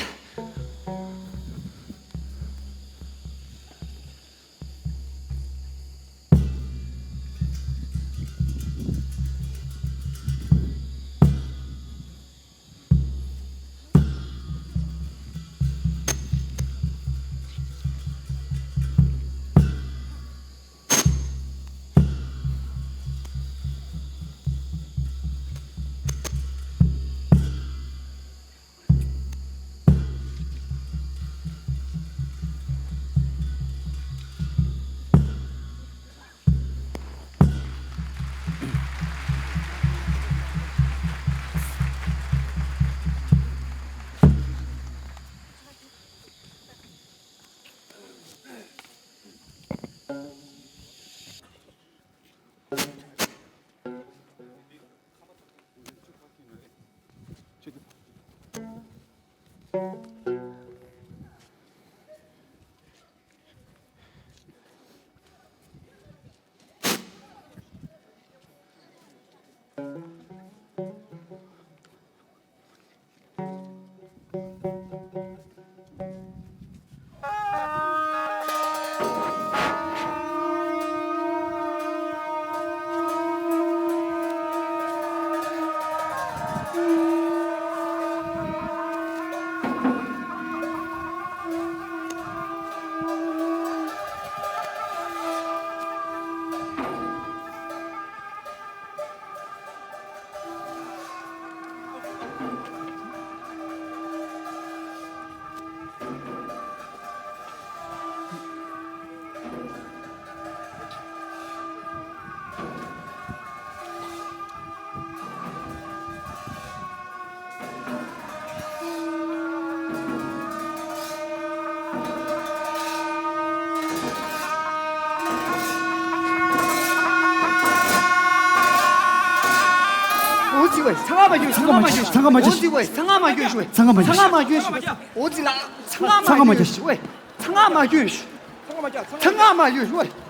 ཚང་མ་མ་སྐྱོན། ཚང་མ་མ་སྐྱོན། ཚང་མ་མ་སྐྱོན། འོ་ཙི་ཝེ། ཚང་མ་མ་སྐྱོན། ཚང་མ་མ་སྐྱོན། འོ་ཙི་ལ། ཚང་མ་མ་སྐྱོན། ཚང་མ་མ་སྐྱོན། ཚང་མ་མ་སྐྱོན། ཚང་མ་མ་སྐྱོན། ཚང་མ་མ་སྐྱོན།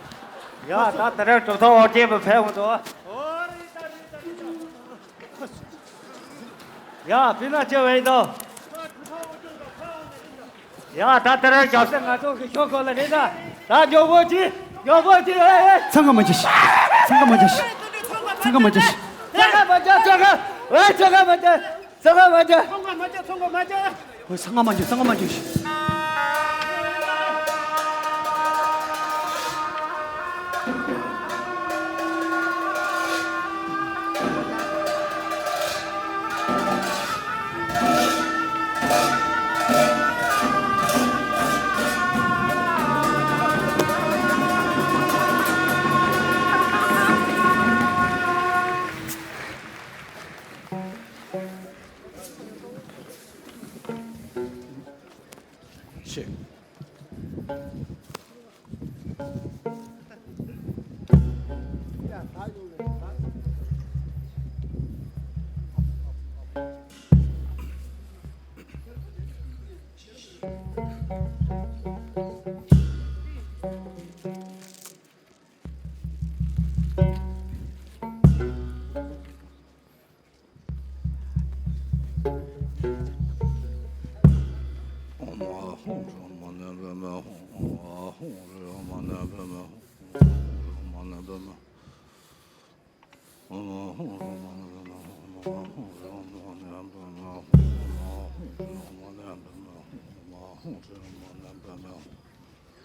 ཡ་ད་དེ་རིང་གྲུབ་ཐོབ་ཨོ་རྒྱན་པ་ཕེབས་འདུག་ཡ་ཕི་ན་ཅི་བས་དོ། ཡ་ད་དེ་རིང་ཞབས་སེ་ང་ཚོ་གི་ཤོག་གོ་ལ་རེད་ད། ད་མགྱོགས་པོ་ཅི། མགྱོགས་པོ་ཅི། ཨེ་ཨེ། ཚང་ག་མ་ཅི་ཤི། ཚང་ག་མ་ཅི་ཤི། ཚང་ག་མ་ཅི་ཤི། ཚང་ག་མ་ཅི། ཚང་ག་ཨེ་ཚང་ག་མ་ཅི། ཚང་ག་མ་ཅི། ཚང་ག་མ་ཅི། ཚང་ག་མ་ཅི། ཨོ་ཚང་ག་མ་ཅི། ཚང་ག་མ་ཅི་ཤི། ཆེ།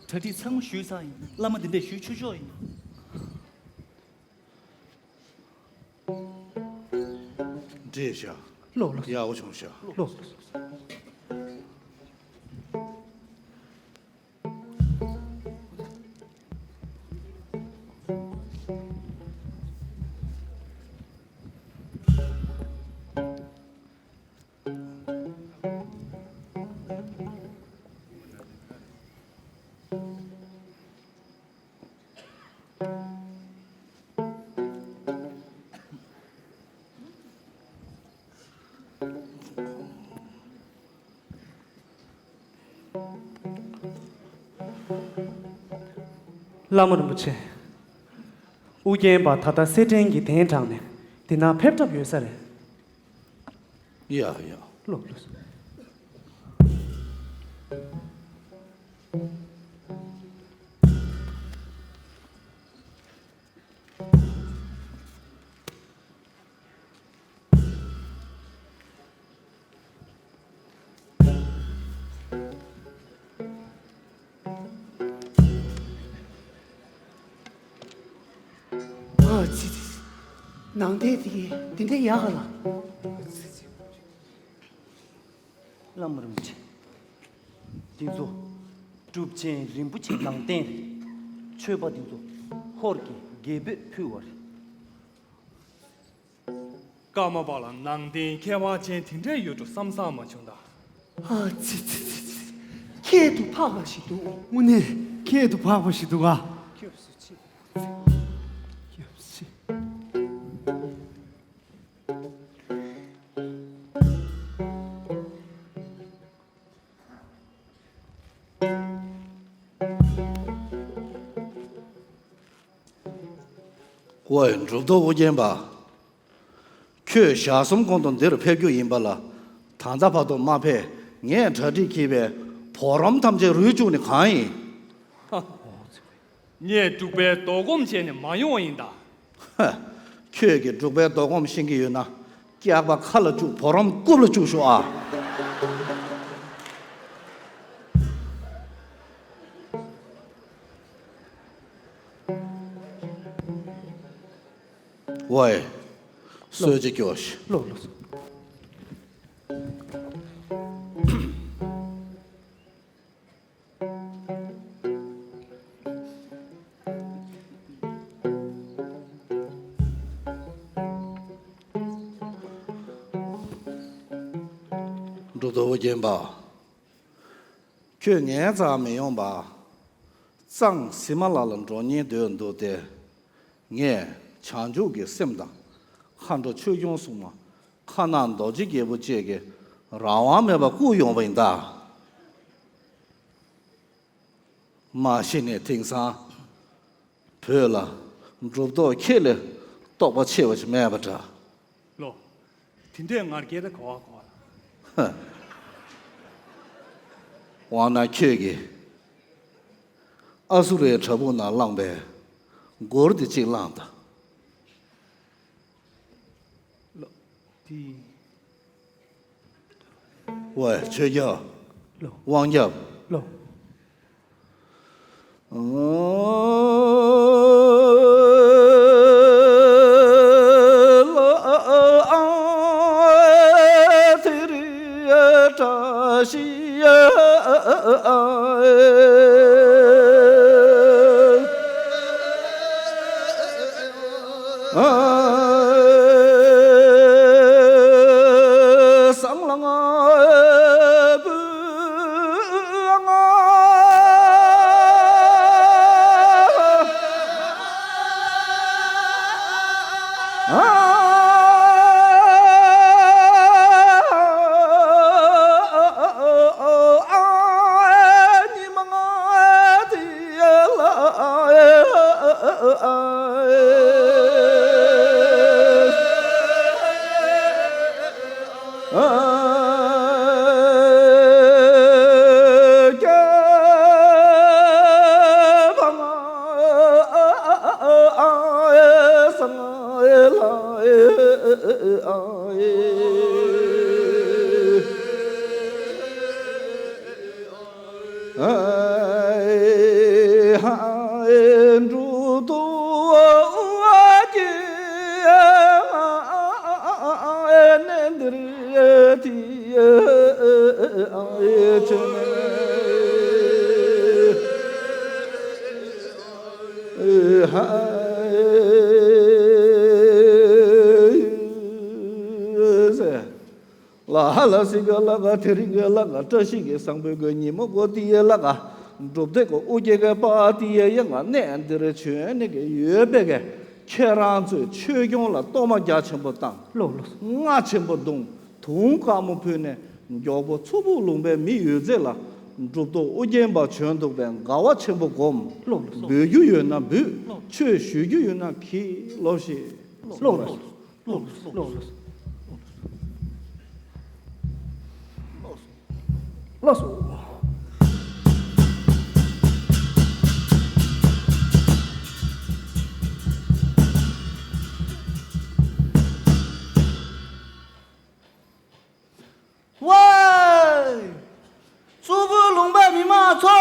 གྲ་སྒྲིག་ཚང་མ་ཞུས་ཚར་ཡིན། བླ་མ་འདི་འདྲས་ཞུས་ཆོག་ཆོག་ཡིན། འགྲིག་ཤག་ལོ་ལོ། ཡག་པོ་བྱུང་ཤག་ལོ། བླ་མ་རིན་པོ་ཆེ། ཨུ་རྒྱན་པ་ད་ལྟ་སེར་ཕྲེང་གི་གདན་དྲངས་ནས་འདི་ན་ཕེབས་གྲབས་ཡོད་ས་རེད། ཡ་ཡ། ལོ་ལོ། ཨ་ཙི་ཙི། ནང་རྟེན་དེ་དེ་འདྲ་ཡག་ག་ལ། བླ་མ་རིན་པོ་ཆེ། འདི་ཚོ་གྲུབ་ཆེན་རིན་པོ་ཆེ་ནང་རྟེན་རེད། མཆོད་པ་འདི་ཚོ་ཧོར་གྱི་རྒྱལ་པོས་ཕུལ་བ་རེད། ཀརྨ་པ་ལགས་ནང་རྟེན་ཁྱད་པར་ཅན་དེ་འདྲས་ཡོད་འགྲོ་བསམ་བསམ་མ་བྱུང་ད། ཨ་ཙི་ཙི་ཙི་ཙི། ཁྱད་དུ་འཕགས་པ་ཞིག་འདུག་དངོས་གནས་ཁྱད་དུ་འཕགས་པ་ཞིག་འདུག་ག་སྐྱབས་སུ་མཆི། སྐྱབས་སུ་མཆི། ཝེ། གྲུབ་ཐོབ་ཨོ་རྒྱན་པ། ཁྱོད་ཞག་གསུམ་གོང་དུ་འདིར་ཕེབས་རྒྱུ་ཡིན་པ་ལ། ད་ལྟ་བར་དུ་མ་ཕེབས། ངས་གྲ་སྒྲིག་བགྱིས་པའི་བུ་རམ་ཐམས་ཅད་རུལ་བཅུག་ནི་གང་ཡིན། ངས་འབྲུག་པའི་མདོ་སྒོམ་བྱས་ནས་མ་ཡོང་བ་ཡིན་ད། ཧ། ཁྱོད་ཀྱིས་འབྲུག་པའི་མདོ་སྒོམ་ཤེས་ཀྱི་ཡོད་ན། སྐྱག་པ་ཁ་ལ་བཅུག་བུ་རམ་རྐུབ་ལ་བཅུག་ཤོག་ཨ། ཝེ། གསོལ་ཇ་སྐྱོགས་ཤིག་ལོ་ལོ། གྲུབ་ཐོབ་ཨོ་རྒྱན་པ། ཁྱོད་ངའི་རྩར་མི་ཡོང་པ། གཙང་ཟི་མ་ལ་ལ་འགྲོ་སྙིང་འདོད་འདུག་སྟེ། ངས་བྱང་ཆུབ་ཀྱི་སེམས་དང་། མཁའ་འགྲོ་ཆོས་སྐྱོང་སྲུང་མ། ཁ་ནང་རྡོ་རྗེ་རྒྱལ་པོ་བཅས་ཀྱིས་རང་དབང་མེད་པར་བཀུག་ཡོང་བ་ཡིན་ད། མ་གཞི་ནས་དེང་སང་བོད་ལ་གྲུབ་ཐོབ་ཁྱེད་ལས་རྟོགས་པ་ཆེ་བ་ཞིག་མེད་པ་འདྲ། ལོ། དེ་འདྲས་ངར་སྐད་ད་གོ་བ་གོ་བ། དབང་ན་ཁྱོད་ཀྱིས་ཨ་སུ་རའི་བྲག་ཕུག་ནང་བླངས་པའི་མགུར་དེ་གཅིག་བླངས་དང་། ལོ། དེ། ཝེ། ཆོས་རྒྱལ། ལོ། དབང་རྒྱལ། ལོ། ལ་ཧ་ལ་སི་ག་ལ་ག་དེ་རིང་གི་ལ་ག་བཀྲ་ཤིས་ཀྱི་བཟང་པོའི་གི་ཉིན་མོ་གོ་དེ་ཡི་ལ་ག་གྲུབ་སྡེ་གི་ཨོ་རྒྱན་གི་པ་དེ་ཡི་ཡང་གནས་འདིར་བྱོན་ནས་གི་ཡོད་པའི་གི་ཁྱེད་རང་ཚོས་ཆོས་སྐྱོང་ལ་གཏོར་མ་རྒྱ་ཆེན་པོ་བཏང་། ལོ་ལོ། རྔ་ཆེན་པོ་བརྡུངས། དུང་དཀར་མོ་ཕུལ་ནས་མགྱོགས་པོ་མཚུར་ཕུ་ལུང་པའི་མི་ཡོད་ཚད་ལ་གྲུབ་ཐོབ་ཨོ་རྒྱན་པ་བྱོན་འདུག་པས་དགའ་བ་ཆེན་པོ་སྒོམ། ལོ་ལོ། འབུལ་རྒྱུ་ཡོད་ན་འབུལ། ལོ། ཆོས་ཞུ་རྒྱུ་ཡོད་ན་གྱིས་ལོ་ཞེས། ལོ་ལོ། ལོ་ལོ། ལོ་ལོ། ལགས་སོ། ཝེ། མཚུར་ཕུ་ལུང་པའི་མི་མང་ཚོ།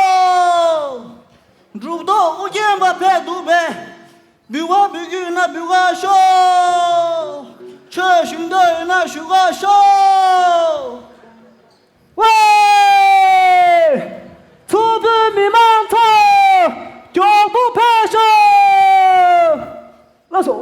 གྲུབ་ཐོབ་ཨོ་རྒྱན་པ་ཕེབས་འདུག་པས། འབུལ་བ་འབུལ་རྒྱུ་ཡོད་ན་འབུལ་ག་ཤོག་ཆོས་ཞུ་འདོད་ཡོད་ན་ཞུ་ག་ཤོག་ཝེ། མཚུར་ཕུའི་མི་མང་ཚོ། མགྱོགས་པོ་ཕེབས་ཤོག་ལགས་སོ།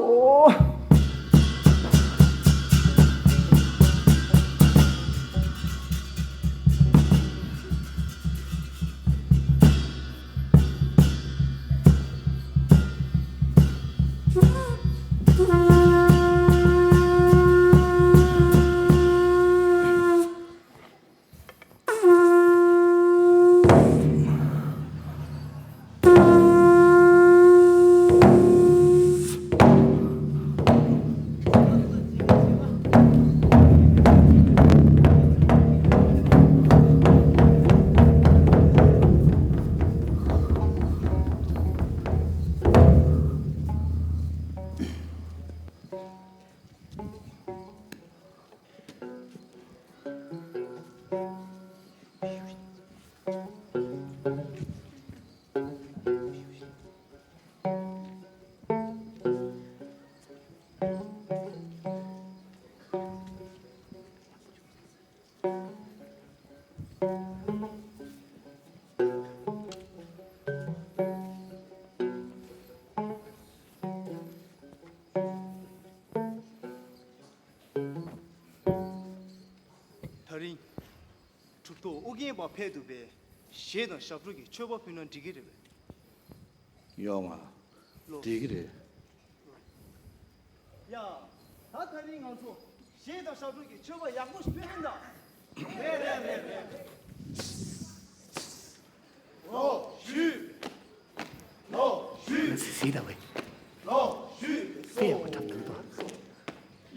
ད་རིང་གྲུབ་ཐོབ་ཨོ་རྒྱན་པ་ཕེབས་འདུག་པས། གཞས་དང་ཞབས་བྲོ་གི་མཆོད་པ་ཕུལ་ན་འགྲིག་གི་རེད་པས། ཡོང་ང་། ལོ། འགྲིག་གི་རེད། ཡ། ད་ད་རིང་ང་ཚོ་ རྗེས་དང་ཞབས་དྲུང་གི་མཆོད་པ་ཡག་པོ་ཞིག་ཕུལ་ཡིན་ད། རེད་རེད་རེད་རེད། ལོ་ཞུས། ལོ་ཞུས། ང་ཚོས་གཟིགས་ད་བས། ལོ་ཞུས། དཔེ་ཡག་པོ་འཁྲབ་འདུག་ད།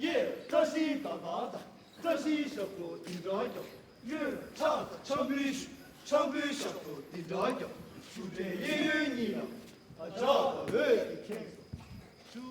ཡེ་བཀྲ་ཤིས་དང་དང་དང་བཀྲ་ཤིས་ཞབས་ཏོག་འདི་འདྲ་ཀྱང་ཡོད། ཕྱག་དང་འཆམ་པོའི་ཞུ་འཆམ་པོའི་ཞབས་ཏོག་འདི་འདྲ་ཀྱང་ཞུ་འདྲའི་གཡས་གཡོན་གཉིས་ལ་ཨ་ཅག་ལ་འོད་ཀྱི་ཁེངས་སོ།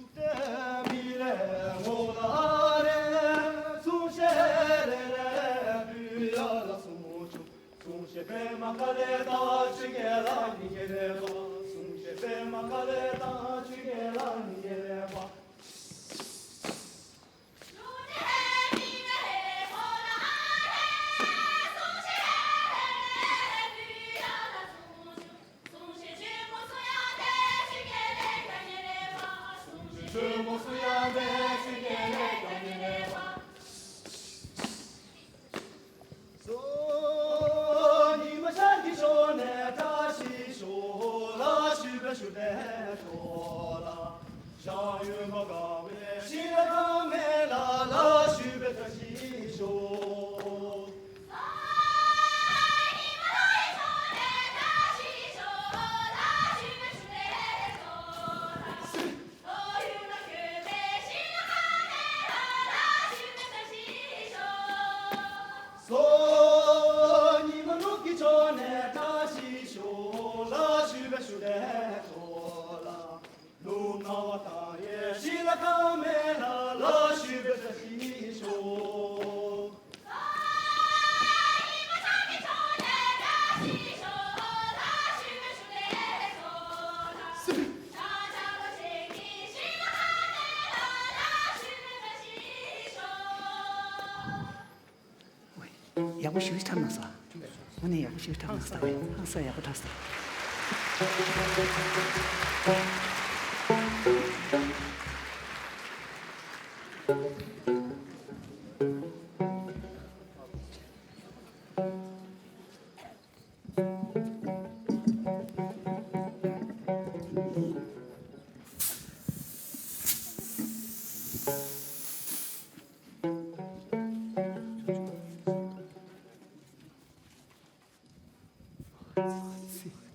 ཡག་པོ་ཞེ་པོ་ཅིག་འཁྲབ་གནང་སོང་། དངོས་གནས་ཡག་པོ་ཞེ་པོ་ཅིག་འཁྲབ་གནང་སོང་། ཧང་སང་ཡག་པོ་འཁྲབ་སོང་།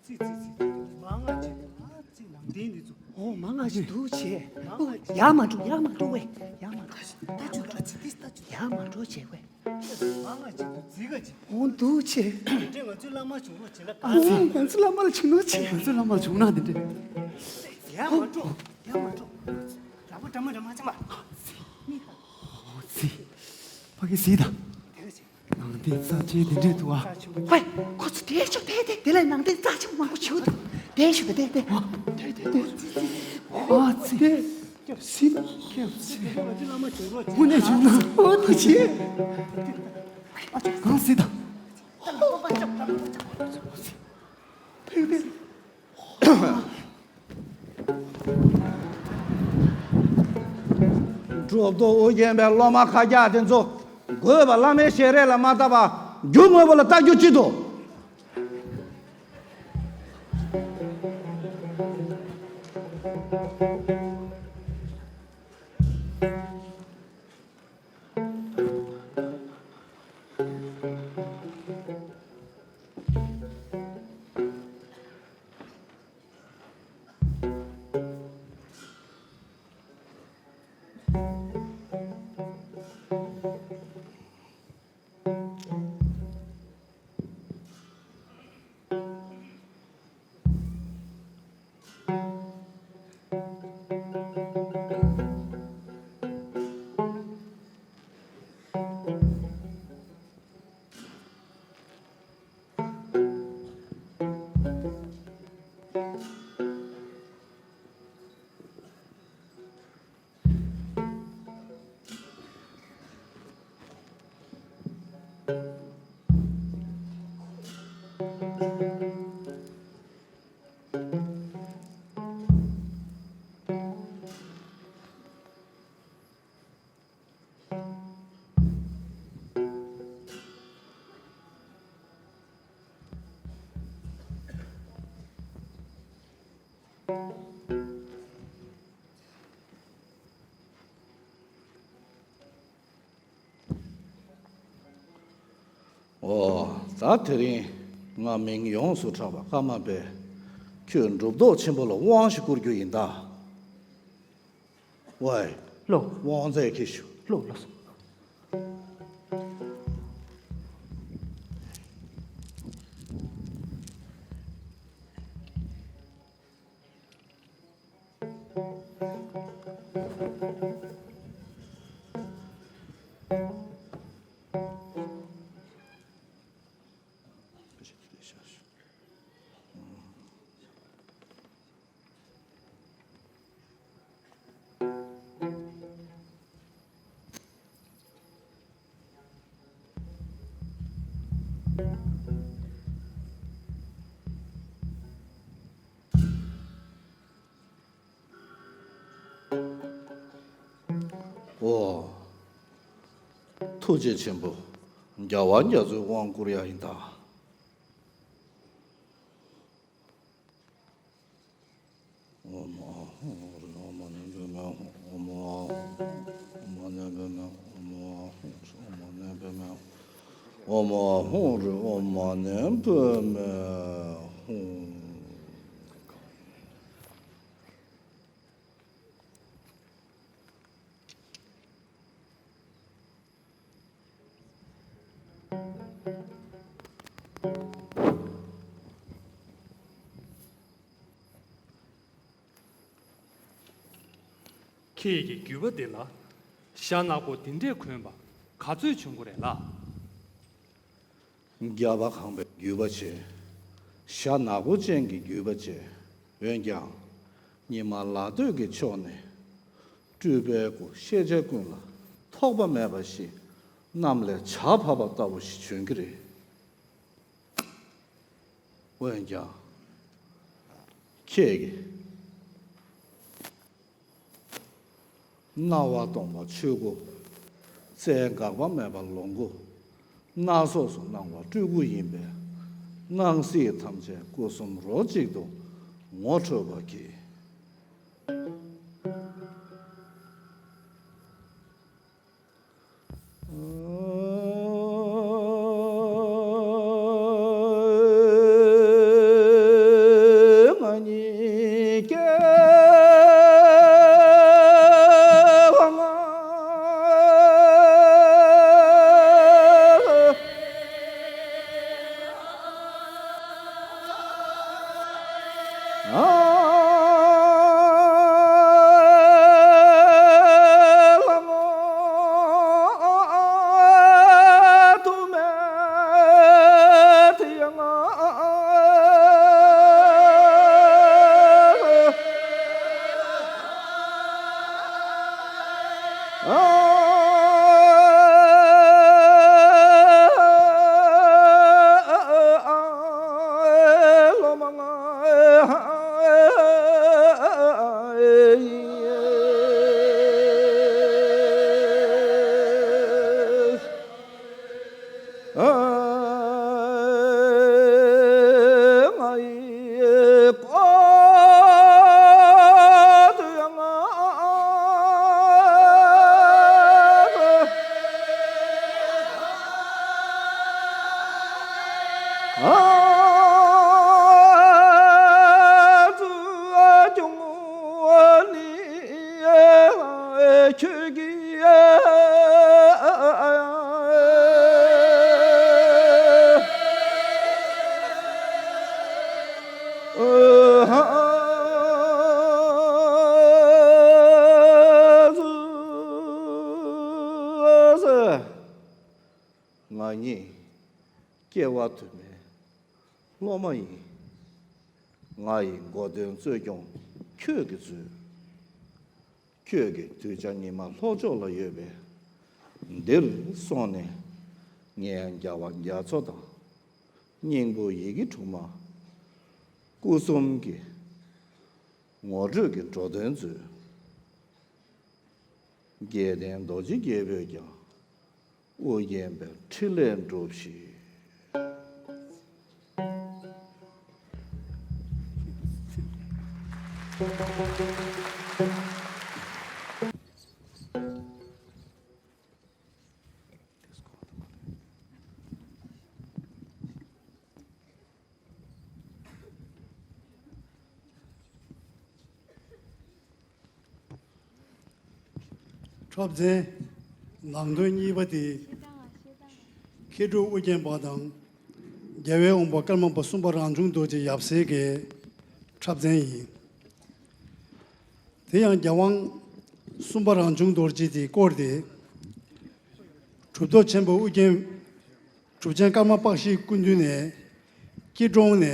ཙི་ཙི་ཙི། མང་ང་ཅིག་ཨ་ཙི་ནང་བསྟན་འདི་ཚོ། ཨོ་མང་ང་ཅིག་འདུག་བྱས། ཡར་མ་འགྲོ་ཡར་མ་འགྲོ་བས། ཡར་མ་འགྲོ། ལྟ་ཅུ་ལ་ཅི་ཏི་ལྟ་ཅུ། ཡར་མ་འགྲོ་བྱས་བས། མང་ང་ཅིག་འདུག་ཙི་ག་ཅིག་ཨོ་འདུག་བྱས། དེ་འདྲས་ང་ཚོའི་བླ་མ་བྱུང་རོགས་བྱེད་ལ་ག་ཨོ་ང་ཚོའི་བླ་མ་ལ་བྱུང་རོགས་བྱེད། ང་ཚོའི་བླ་མ་ལ་བྱུང་ན་འདི་འདྲས། ཡར་མ་འགྲོ་ཡར་མ་འགྲོ། ར་བ་འདྲ་མ་འདྲ་མ་ཅི་མ། ཨོ་ཙི། ཕ་གི་གཟིགས་དང་། དེ་ག་ཅིག་ནང་བསྟན་རྩ་ཆེན་དེ་འདྲས་འདུག་ཨ། ཧོꯏ། ཁོ་ཚོ་དེ་ཤོག་དེ་དེ་དེ་ལ་ནང་བསྟན་རྩ་ཆེན་པོ་མང་པོ་བྱེད་འདུག་དེ་ཤོག་དེ་དེ་དེ། དེ་དེ་དེ། ཨ་ཙི། སྐྱབས་སུ་སྐྱབས་སུ། དངོས་གནས་བྱུང་ན་ཨོ་ཏི་ཆེ། གང་སྲིད་དང་། ཕེབས་ཕེབས། གྲུབ་ཐོབ་ཨོ་རྒྱན་པའི་སློབ་མ་ཁ་རྒྱག་དེ་ཚོ་དགོས་པ་བླ་མའི་ཞལ་རས་ལ་མ་བལྟ་བར་རྒྱུ་དངོས་པོ་ལ་བལྟ་རྒྱུ་ཅི་འདུག་ཨོ། ད་དེ་རིང་ང་མིང་ཡོངས་སུ་གྲགས་པ་ཀརྨ་པས་ཁྱོད་འབྲུབ་རྡོག་ཆེན་པོ་ལ་དབང་ཞིག་བསྐུར་རྒྱུ་ཡིན་ད། ཝའི། ལོ། དབང་རྫས་ཁྱེར་ཤོག་ལོ་ལོ། ཨོ། ཐུགས་རྗེ་ཆེན་པོ། རྒྱལ་བ་རྒྱ་མཚོས་དབང་བསྐུར་ཡ་ཡིན་ད། ཨོཾ་ཨཱཿཧཱུྃ་ཧྲཱིཿ་ཨོཾ་མ་ཎི་པདྨེ་ཧཱུྃ་ཨོཾ་ཨཱཿཧཱུྃ་ཧྲཱིཿ་ཨོཾ་མ་ཎི་པདྨེ་ཧཱུྃ་ཨོཾ་ཨཱཿཧཱུྃ་ཧྲཱིཿ་ཨོཾ་མ་ཎི་པདྨེ་ཧཱུྃ། ཁྱེད་ཀྱིས་བརྒྱུད་པ་འདི་ལ་ཞྭ་ནག་པོ་འདི་འདྲས་གོན་པ་ག་ཚོད་བྱུང་གི་རེད་ལགས། རྒྱལ་བ་ཁང་པའི་བརྒྱུད་པ་བྱས། ཞྭ་ནག་པོ་ཅན་གྱི་བརྒྱུད་པ་བྱས། འོན་ཀྱང་། ཉི་མ་ལ་སྟོད་ཀྱི་ཕྱོགས་ནས། སྤྲུལ་པའི་སྐུ་ཤེས་བྱ་ཀུན་ལ་ཐོགས་པ་མེད་པ་ཞིག་གནམ་ལས་བྱ་བབས་པ་ལྟ་བུ་ཞིག་བྱོན་གྱི་རེད། འོན་ཀྱང་། ཁྱེད་ཀྱིས། སྣང་བ་སྟོང་པ་ཆོས་སྐུ། རྩལ་འགག་པ་མེད་པ་ལོངས་སྐུ། སྣ་ཚོགས་སུ་སྣང་བ་སྤྲུལ་སྐུ་ཡིན་པས། སྣང་སྲིད་ཐམས་ཅད་སྐུ་གསུམ་རོ་གཅིག་ཏུ་ངོ་འཕྲོད་པར་བགྱི། ང་ཉིད་སྐྱེ་བ་དུ་མའི་སློབ་མ་ཡིན། ང་ཡི་འགོ་དོན་གཙོ་སྐྱོང་ཁྱོད་ཀྱིས་མཛོད། ཁྱོད་ཀྱི་གདུལ་བྱ་ཉི་མ་ལྷོ་ཕྱོགས་ལ་ཡོད་པས། འདིར་སོང་ནས་ངས་རྒྱལ་བ་རྒྱ་མཚོ་དང་། སྙིང་པོ་ཡི་གེ་དྲུག་མ། སྐུ་གསུམ་གྱི་ངོ་སྤྲོད་ཀྱི་འགྲོ་དོན་མཛོད། རྒྱལ་བསྟན་རྡོ་རྗེ་རྒྱལ་པོས་ཀྱང་། དབུ་བརྒྱན་པའི་ཕྲིན་ལས་སྒྲུབས་ཤིག། འཁྲབ་ཚན་ནང་དོན་གཉིས་པ་དེ། མཁས་གྲུབ་ཨུ་རྒྱན་པ་དང་རྒྱལ་བའི་དབང་པོ་ཀརྨ་པ་གསུམ་པ་རང་བྱུང་རྡོ་རྗེ་ཡབ་སྲས་ཀྱི་འཁྲབ་ཚན་ཡིན། དེ་ཡང་རྒྱལ་དབང་གསུམ་པ་རང་བྱུང་རྡོ་རྗེ་དེའི་སྐོར་དེ། གྲུབ་ཐོབ་ཆེན་པོ་ཨུ་རྒྱན། གྲུབ་ཆེན་ཀརྨ་པཀྴི་སྐུ་མདུན་ནས་སྐྱིད་གྲོང་ནས་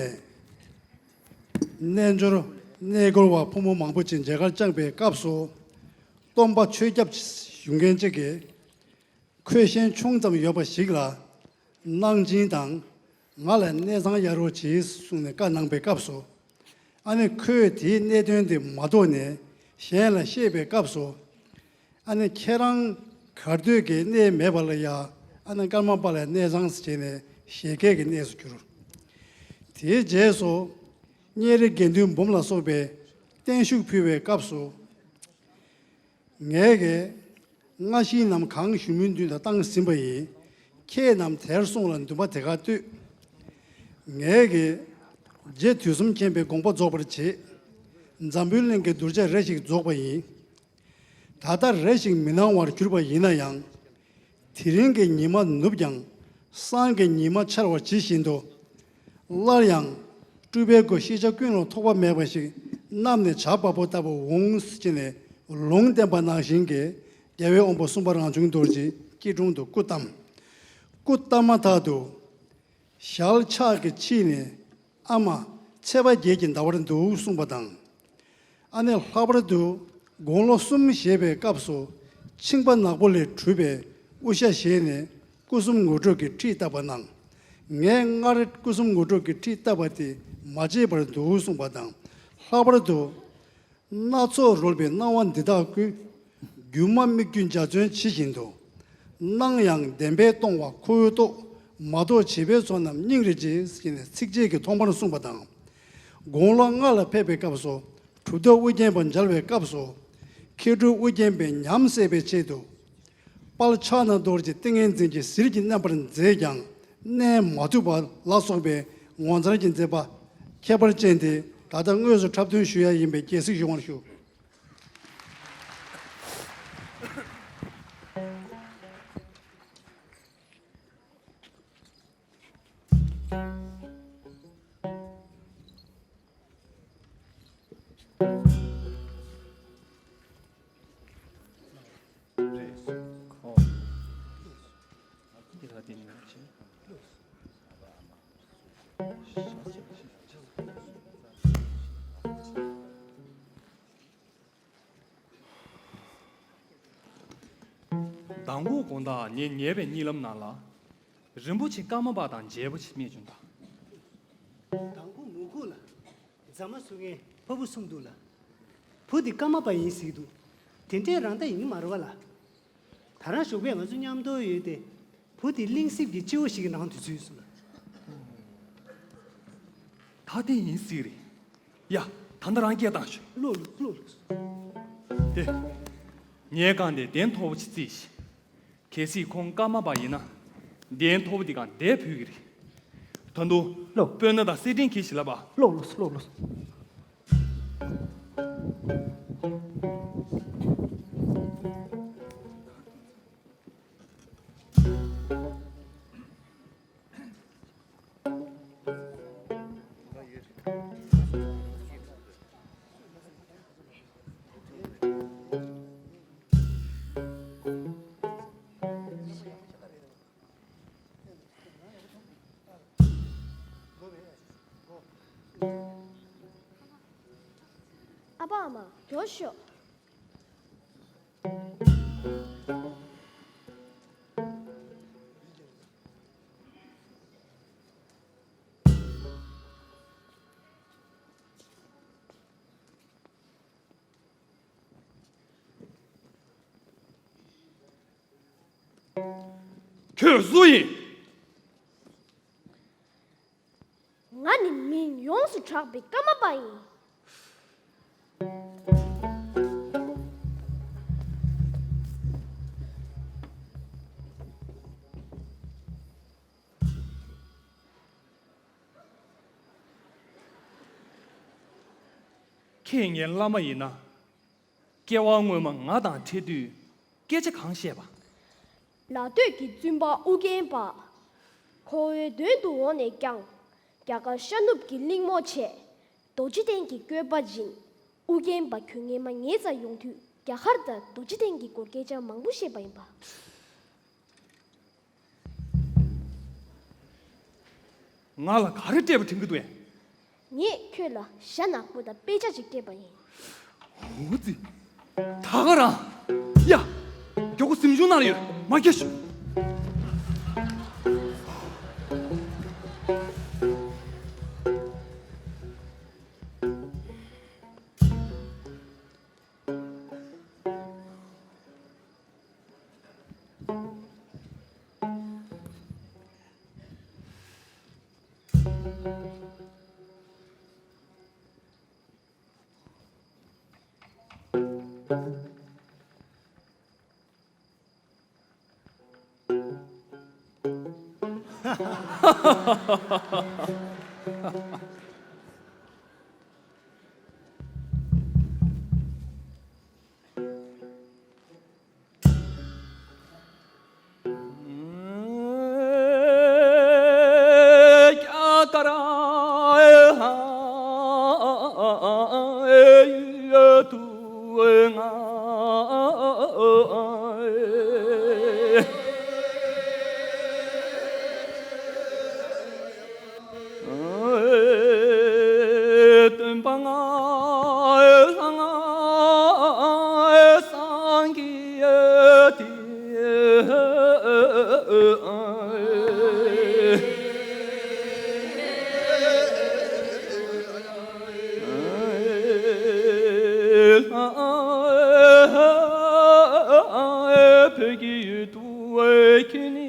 རྣལ་འབྱོར་གནས་སྐོར་བ་ཕོ་མོ་མང་པོ་ཅིག་མཇལ་ཁར་བཅར་བའི་སྐབས་སུ། སྟོན་པ་ཆོས་སྐྱབས་ཞུ་མཁན་གཅིག་གིས། ཁོས་ཤེས་ཡོན་ཆུང་ཙམ་ཡོད་པ་ཞིག་ལ་གནང་སྦྱིན་དང་། ང་ལ་གནས་ཚང་གཡར་རོགས་གྱིས་གསུངས་ནས་བཀའ་གནང་པའི་སྐབས་སུ། ཨ་ནི་ཁོས་དེའི་གནད་དོན་དེ་མ་རྟོགས་ནས་གཞན་ལ་བཤད་པའི་སྐབས་སུ། ཨ་ནི་ཁྱེད་རང་གར་སྡོད་ཀྱི་གནས་མེད་པ་ལ་ཡ། ཨ་ནི་ཀརྨ་པ་ལ་གནས་ཚང་ཟེར་བྱས་ནས་བཞད་གད་ཀྱི་གནས་སུ་གྱུར། དེའི་རྗེས་སུ་གཉན་རི་དགེ་འདུན་འབུམ་ལ་སོགས་པས་བརྟན་བཞུགས་ཕུལ་བའི་སྐབས་སུ། ངས་ཀྱིས་སྔ་ཕྱིའི་ནམ་གང་བཞུགས་མོལ་མདུན་དུ་བཏང་ཟིན་པ་ཡིན། ཁྱེད་རྣམས་དེར་སོང་ལ་འདུན་པ་དེ་གར་གཏོད། ངས་ཀྱིས་རྗེ་དུས་གསུམ་མཁྱེན་པའི་དགོངས་པ་རྫོགས་པར་བྱེད། འཛམ་བུའི་གླིང་གི་གདུལ་བྱ་རེ་ཞིག་རྫོགས་པ་ཡིན། ད་ལྟ་རེ་ཞིག་མི་སྣང་བར་གྱུར་པ་ཡིན་ན་ཡང་། དེ་རིང་གི་ཉི་མ་ནུབ་ཀྱང་། སང་གི་ཉི་མ་འཆར་བ་ཇི་བཞིན་དུ། སླར་ཡང་སྤྲུལ་པའི་སྒོ་ཤེས་བྱ་ཀུན་ལ་ཐོགས་པ་མེད་པ་ཞིག་བསྣམས་ནས་བྱ་བ་པོ་ལྟ་བུ་འོང་ཟེར་ནས་ལུང་བསྟན་པ་ནང་བཞིན་གྱི་རྒྱལ་བའི་དབང་པོ་གསུམ་པ་རང་བྱུང་རྡོ་རྗེ་སྐྱིད་གྲོང་དུ་སྐུ་བལྟམས། སྐུ་བལྟམས་མ་ཐག་ཏུ། ཞལ་ཕྱག་གིས་ཕྱིས་ནས། ཨ་མ། ཚེས་པ་བརྒྱད་ཀྱི་ཟླ་བར་འདུག་གསུངས་པ་དང་། ཨ་ནི་ལྷག་པར་དུ་དགུང་ལོ་གསུམ་བཞེས་པའི་སྐབས་སུ་མཆིན་པ་ནག་པོ་ལས་གྲུབ་པའི་དབུ་ཞྭ་བཞེས་ནས་སྐུ་གསུམ་ངོ་སྤྲོད་ཀྱི་ཁྲིད་བཏབ་པ་གནང་། ངས་སྔར་སྐུ་གསུམ་ངོ་སྤྲོད་ཀྱི་ཁྲིད་བཏབ་པ་དེ་མ་བརྗེད་པར་འདུག་གསུངས་པ་དང་། ལྷག་པར་དུ། སྣ་ཚོགས་རོལ་པའི་སྣང་བ་འདི་དག་ཀུན། སྒྱུ་མ་སྨིག་རྒྱུ་འཇའ་ཚོན་ཇི་བཞིན་དུ། སྣང་ཡང་བདེན་པས་སྟོང་བ་ཁོ་བོས་རྟོགས། མ་རྟོགས་བྱིས་པའི་ཚོགས་རྣམས་སྙིང་རེ་རྗེ། ཟེར་ནས་ཚིགས་བཅད་ཀྱིས་ཐོག་མར་གསུངས་པ་དང་། དགུང་ལོ་ལྔ་ལ་ཕེབས་པའི་སྐབས་སུ་གྲུབ་ཐོབ་ཨུ་རྒྱན་པ་མཇལ་བའི་སྐབས་སུ། མཁས་གྲུབ་ཨུ་རྒྱན་པས་ཉམས་སད་པའི་ཆེད་དུ། དཔལ་ཕྱག་ན་རྡོ་རྗེ་ཏིང་ངེ་འཛིན་གྱི་ཟིལ་གྱིས་མནན་པར་མཛད་ཀྱང་མནན་མ་ཐུབ་པ་ལ་སོགས་པའི་ངོ་མཚར་གྱི་མཛད་པ་ཁྱད་པར་ཅན་དེ་ད་ལྟ་དངོས་སུ་འཁྲབ་སྟོན་ཞུ་ཡ་ཡིན་པས་དགྱེས་གཟིགས་ཡོང་བར་ཞུ། མདང་དགོང་དགོང་དག་ངས་ཉལ་བའི་གཉིད་ལམ་ནང་ལ། རིན་པོ་ཆེ་ཀརྨ་པ་དང་མཇལ་བ་ཞིག་རྨིས་བྱུང་ད། མདང་དགོང་མོ་ཁོ་ལ། རྫ་མ་བཟོ་མཁན་ཕ་བུ་གསུམ་འདུག་ལ། བུ་དེ་ཀརྨ་པ་ཡིན་ཟེར་གྱི་འདུག་དེ་འདྲའི་རང་ལྟ་ཡིན་གྱི་མ་རེད་བ་ལ། ད་རང་ཞོགས་པས་ང་ཚོ་མཉམ་དུ་ཡོད་དེ། བུ་དེ་གླིང་གསེབ་ཀྱི་སྤྱི་བོ་ཞིག་གི་ནང་དུ་འཛུལ་སོང་ལ། ད་དེ་ཡིན་སྲིད་རེད། ཡ། ད་ལྟ་རང་སྐད་བཏང་ཤོག་ལོག་ལོག་ལོག་ལོག་དེ། ངས་གང་དེ་གདན་མཐོ་པོ་ཅིག་བརྩིས་ཤིག་གལ་སྲིད་ཁོང་ཀརྨ་པ་ཡིན་ན། གདན་མཐོ་པོ་དེ་གང་དེ་ཕུལ་གི་རེད། ད་དུང་། ལོ། སྤོས་སྣ་དང་སེར་ཕྲེང་གྱིས་ཤིག་ལབ་པ། ལོག་ལོག་ལོག་ལོག་ཨ་ཕ་ཨ་མ་མགྱོགས་ཤོག་ཁྱོད་སུ་ཡིན། ང་ནི་མིང་ཡོངས་སུ་གྲགས་པའི་ཀརྨ་པ་ཡིན། ཁྱེད་ངའི་བླ་མ་ཡིན་ན། སྐྱེ་བ་སྔོན་མ་ང་དང་འཕྲད་དུས། སྐད་ཆ་གང་བཤད་པ། ལ་སྟོད་ཀྱི་བཙུན་པ་ཨུ་རྒྱན་པ། ཁོ་བོའི་མདུན་དུ་འོངས་ནས་ཀྱང་། རྒྱ་གར་ཤར་ནུབ་ཀྱི་གླིང་རྨོ་ཆེ། རྡོ་རྗེ་གདན་གྱི་བཀོད་པ་སྦྱིན། ཨུ་རྒྱན་པ་ཁྱོད་སྔས་མ་ངའི་རྩར་ཡོང་དུས་རྒྱ་གར་དང་རྡོ་རྗེ་གདན་གྱི་སྐོར་སྐད་ཆ་མང་པོ་བཤད་པ་ཡིན་པ། ང་ལ་ག་རེ་སྤྲད་པ་དྲན་གྱི་འདུག་ཨེ། ངས་ཁྱོད་ལ་ཞྭ་ནག་པོ་དང་དཔེ་ཆ་ཅིག་སྤྲད་པ་ཡིན། འོ་ཙི། ད་ག་རང་། ཡ། མགྱོགས་པོ་གཟིམ་ཆུང་ནང་ལ་ཡོད། མ་ཁྱེར་ཤོག་སྟོན་པ་ང་སངས་རྒྱས་དེ། བོད་ཀྱི་ཡུལ་དུ་ཁྱོད་ནི་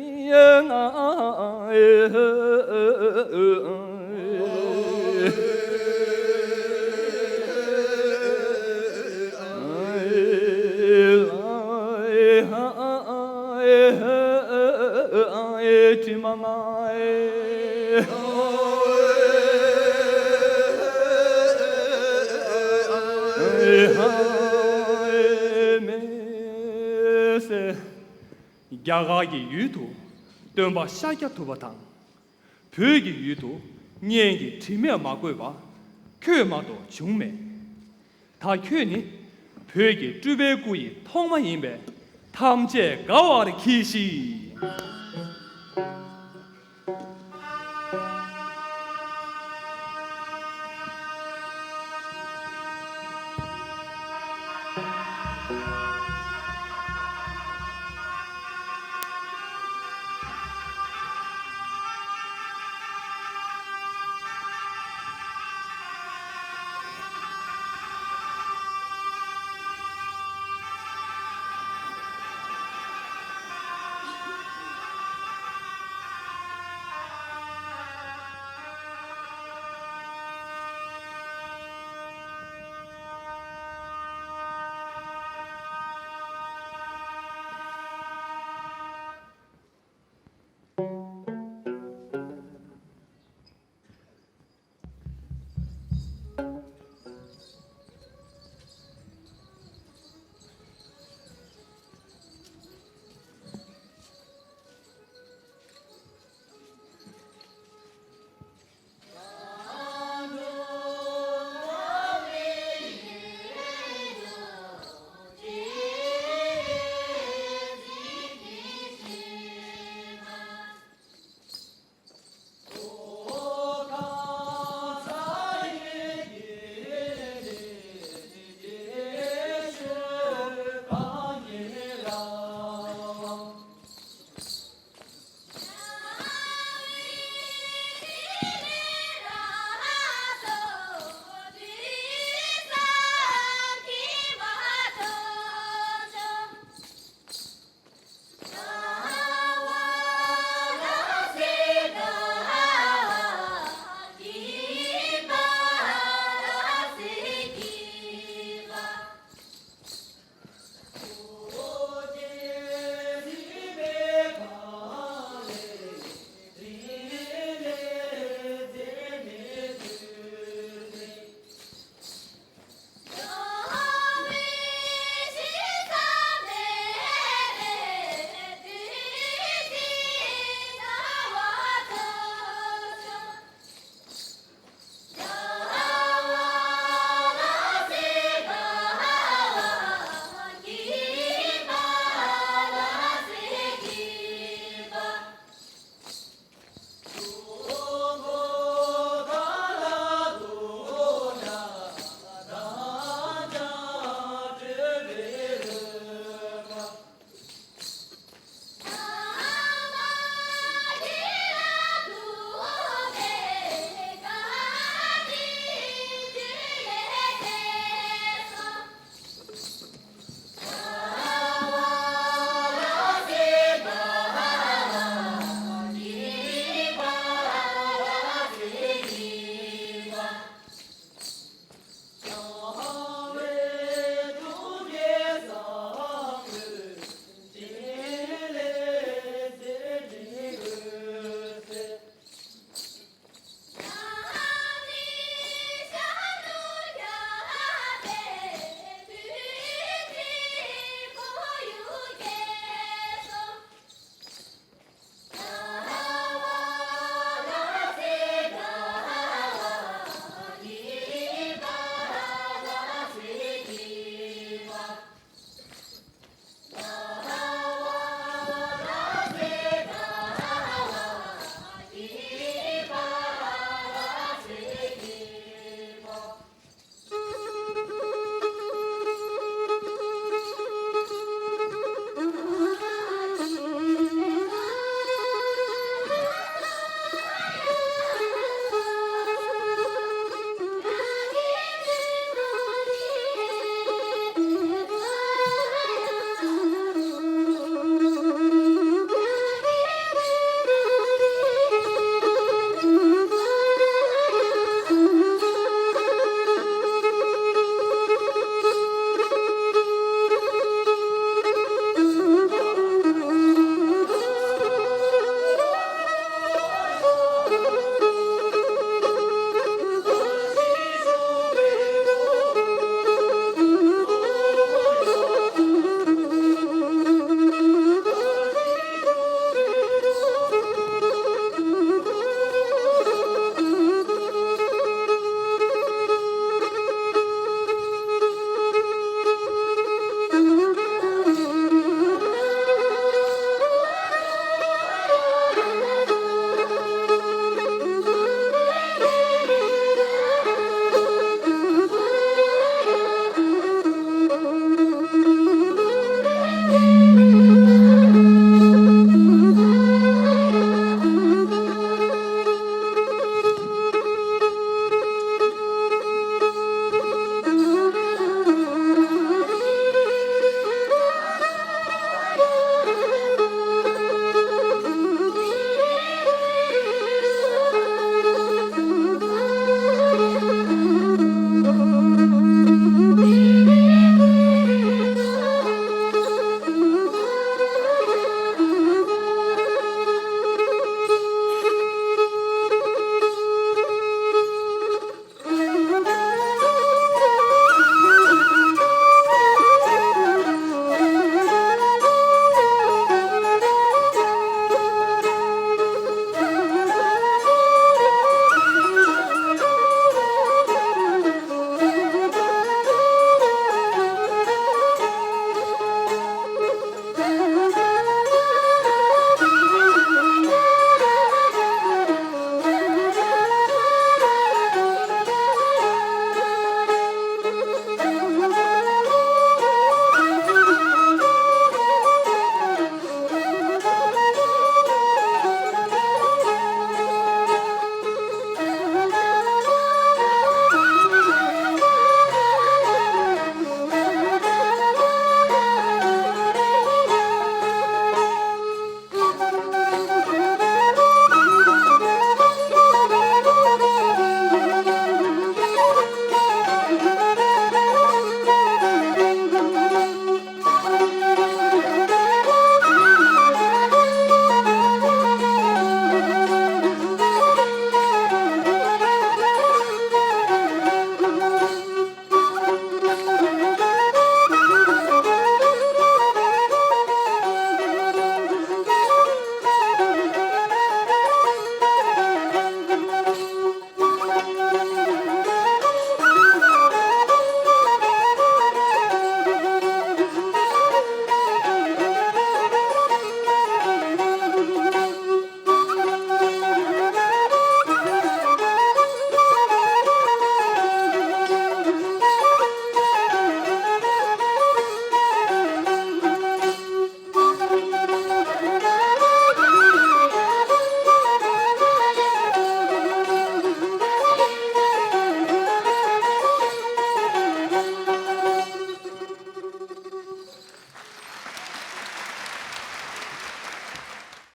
ང་། དྲི་མ་མང་མེད་ཟེར། རྒྱ་གར་གྱི་ཡུལ་དུ་སྟོན་པ་ཤཱཀྱ་ཐུབ་པ་དང་། བོད་ཀྱི་ཡུལ་དུ་གཉེན་གྱི་དྲི་མས་མ་གོས་པ་ཁྱོད་མ་གཏོགས་བྱུང་མེད། ད་ཁྱོད་ནི་བོད་ཀྱི་སྤྲུལ་པའི་སྐུ་ཡི་ཐོག་མ་ཡིན་པས་ཐམས་ཅད་དགའ་བར་གྱིས་ཤིག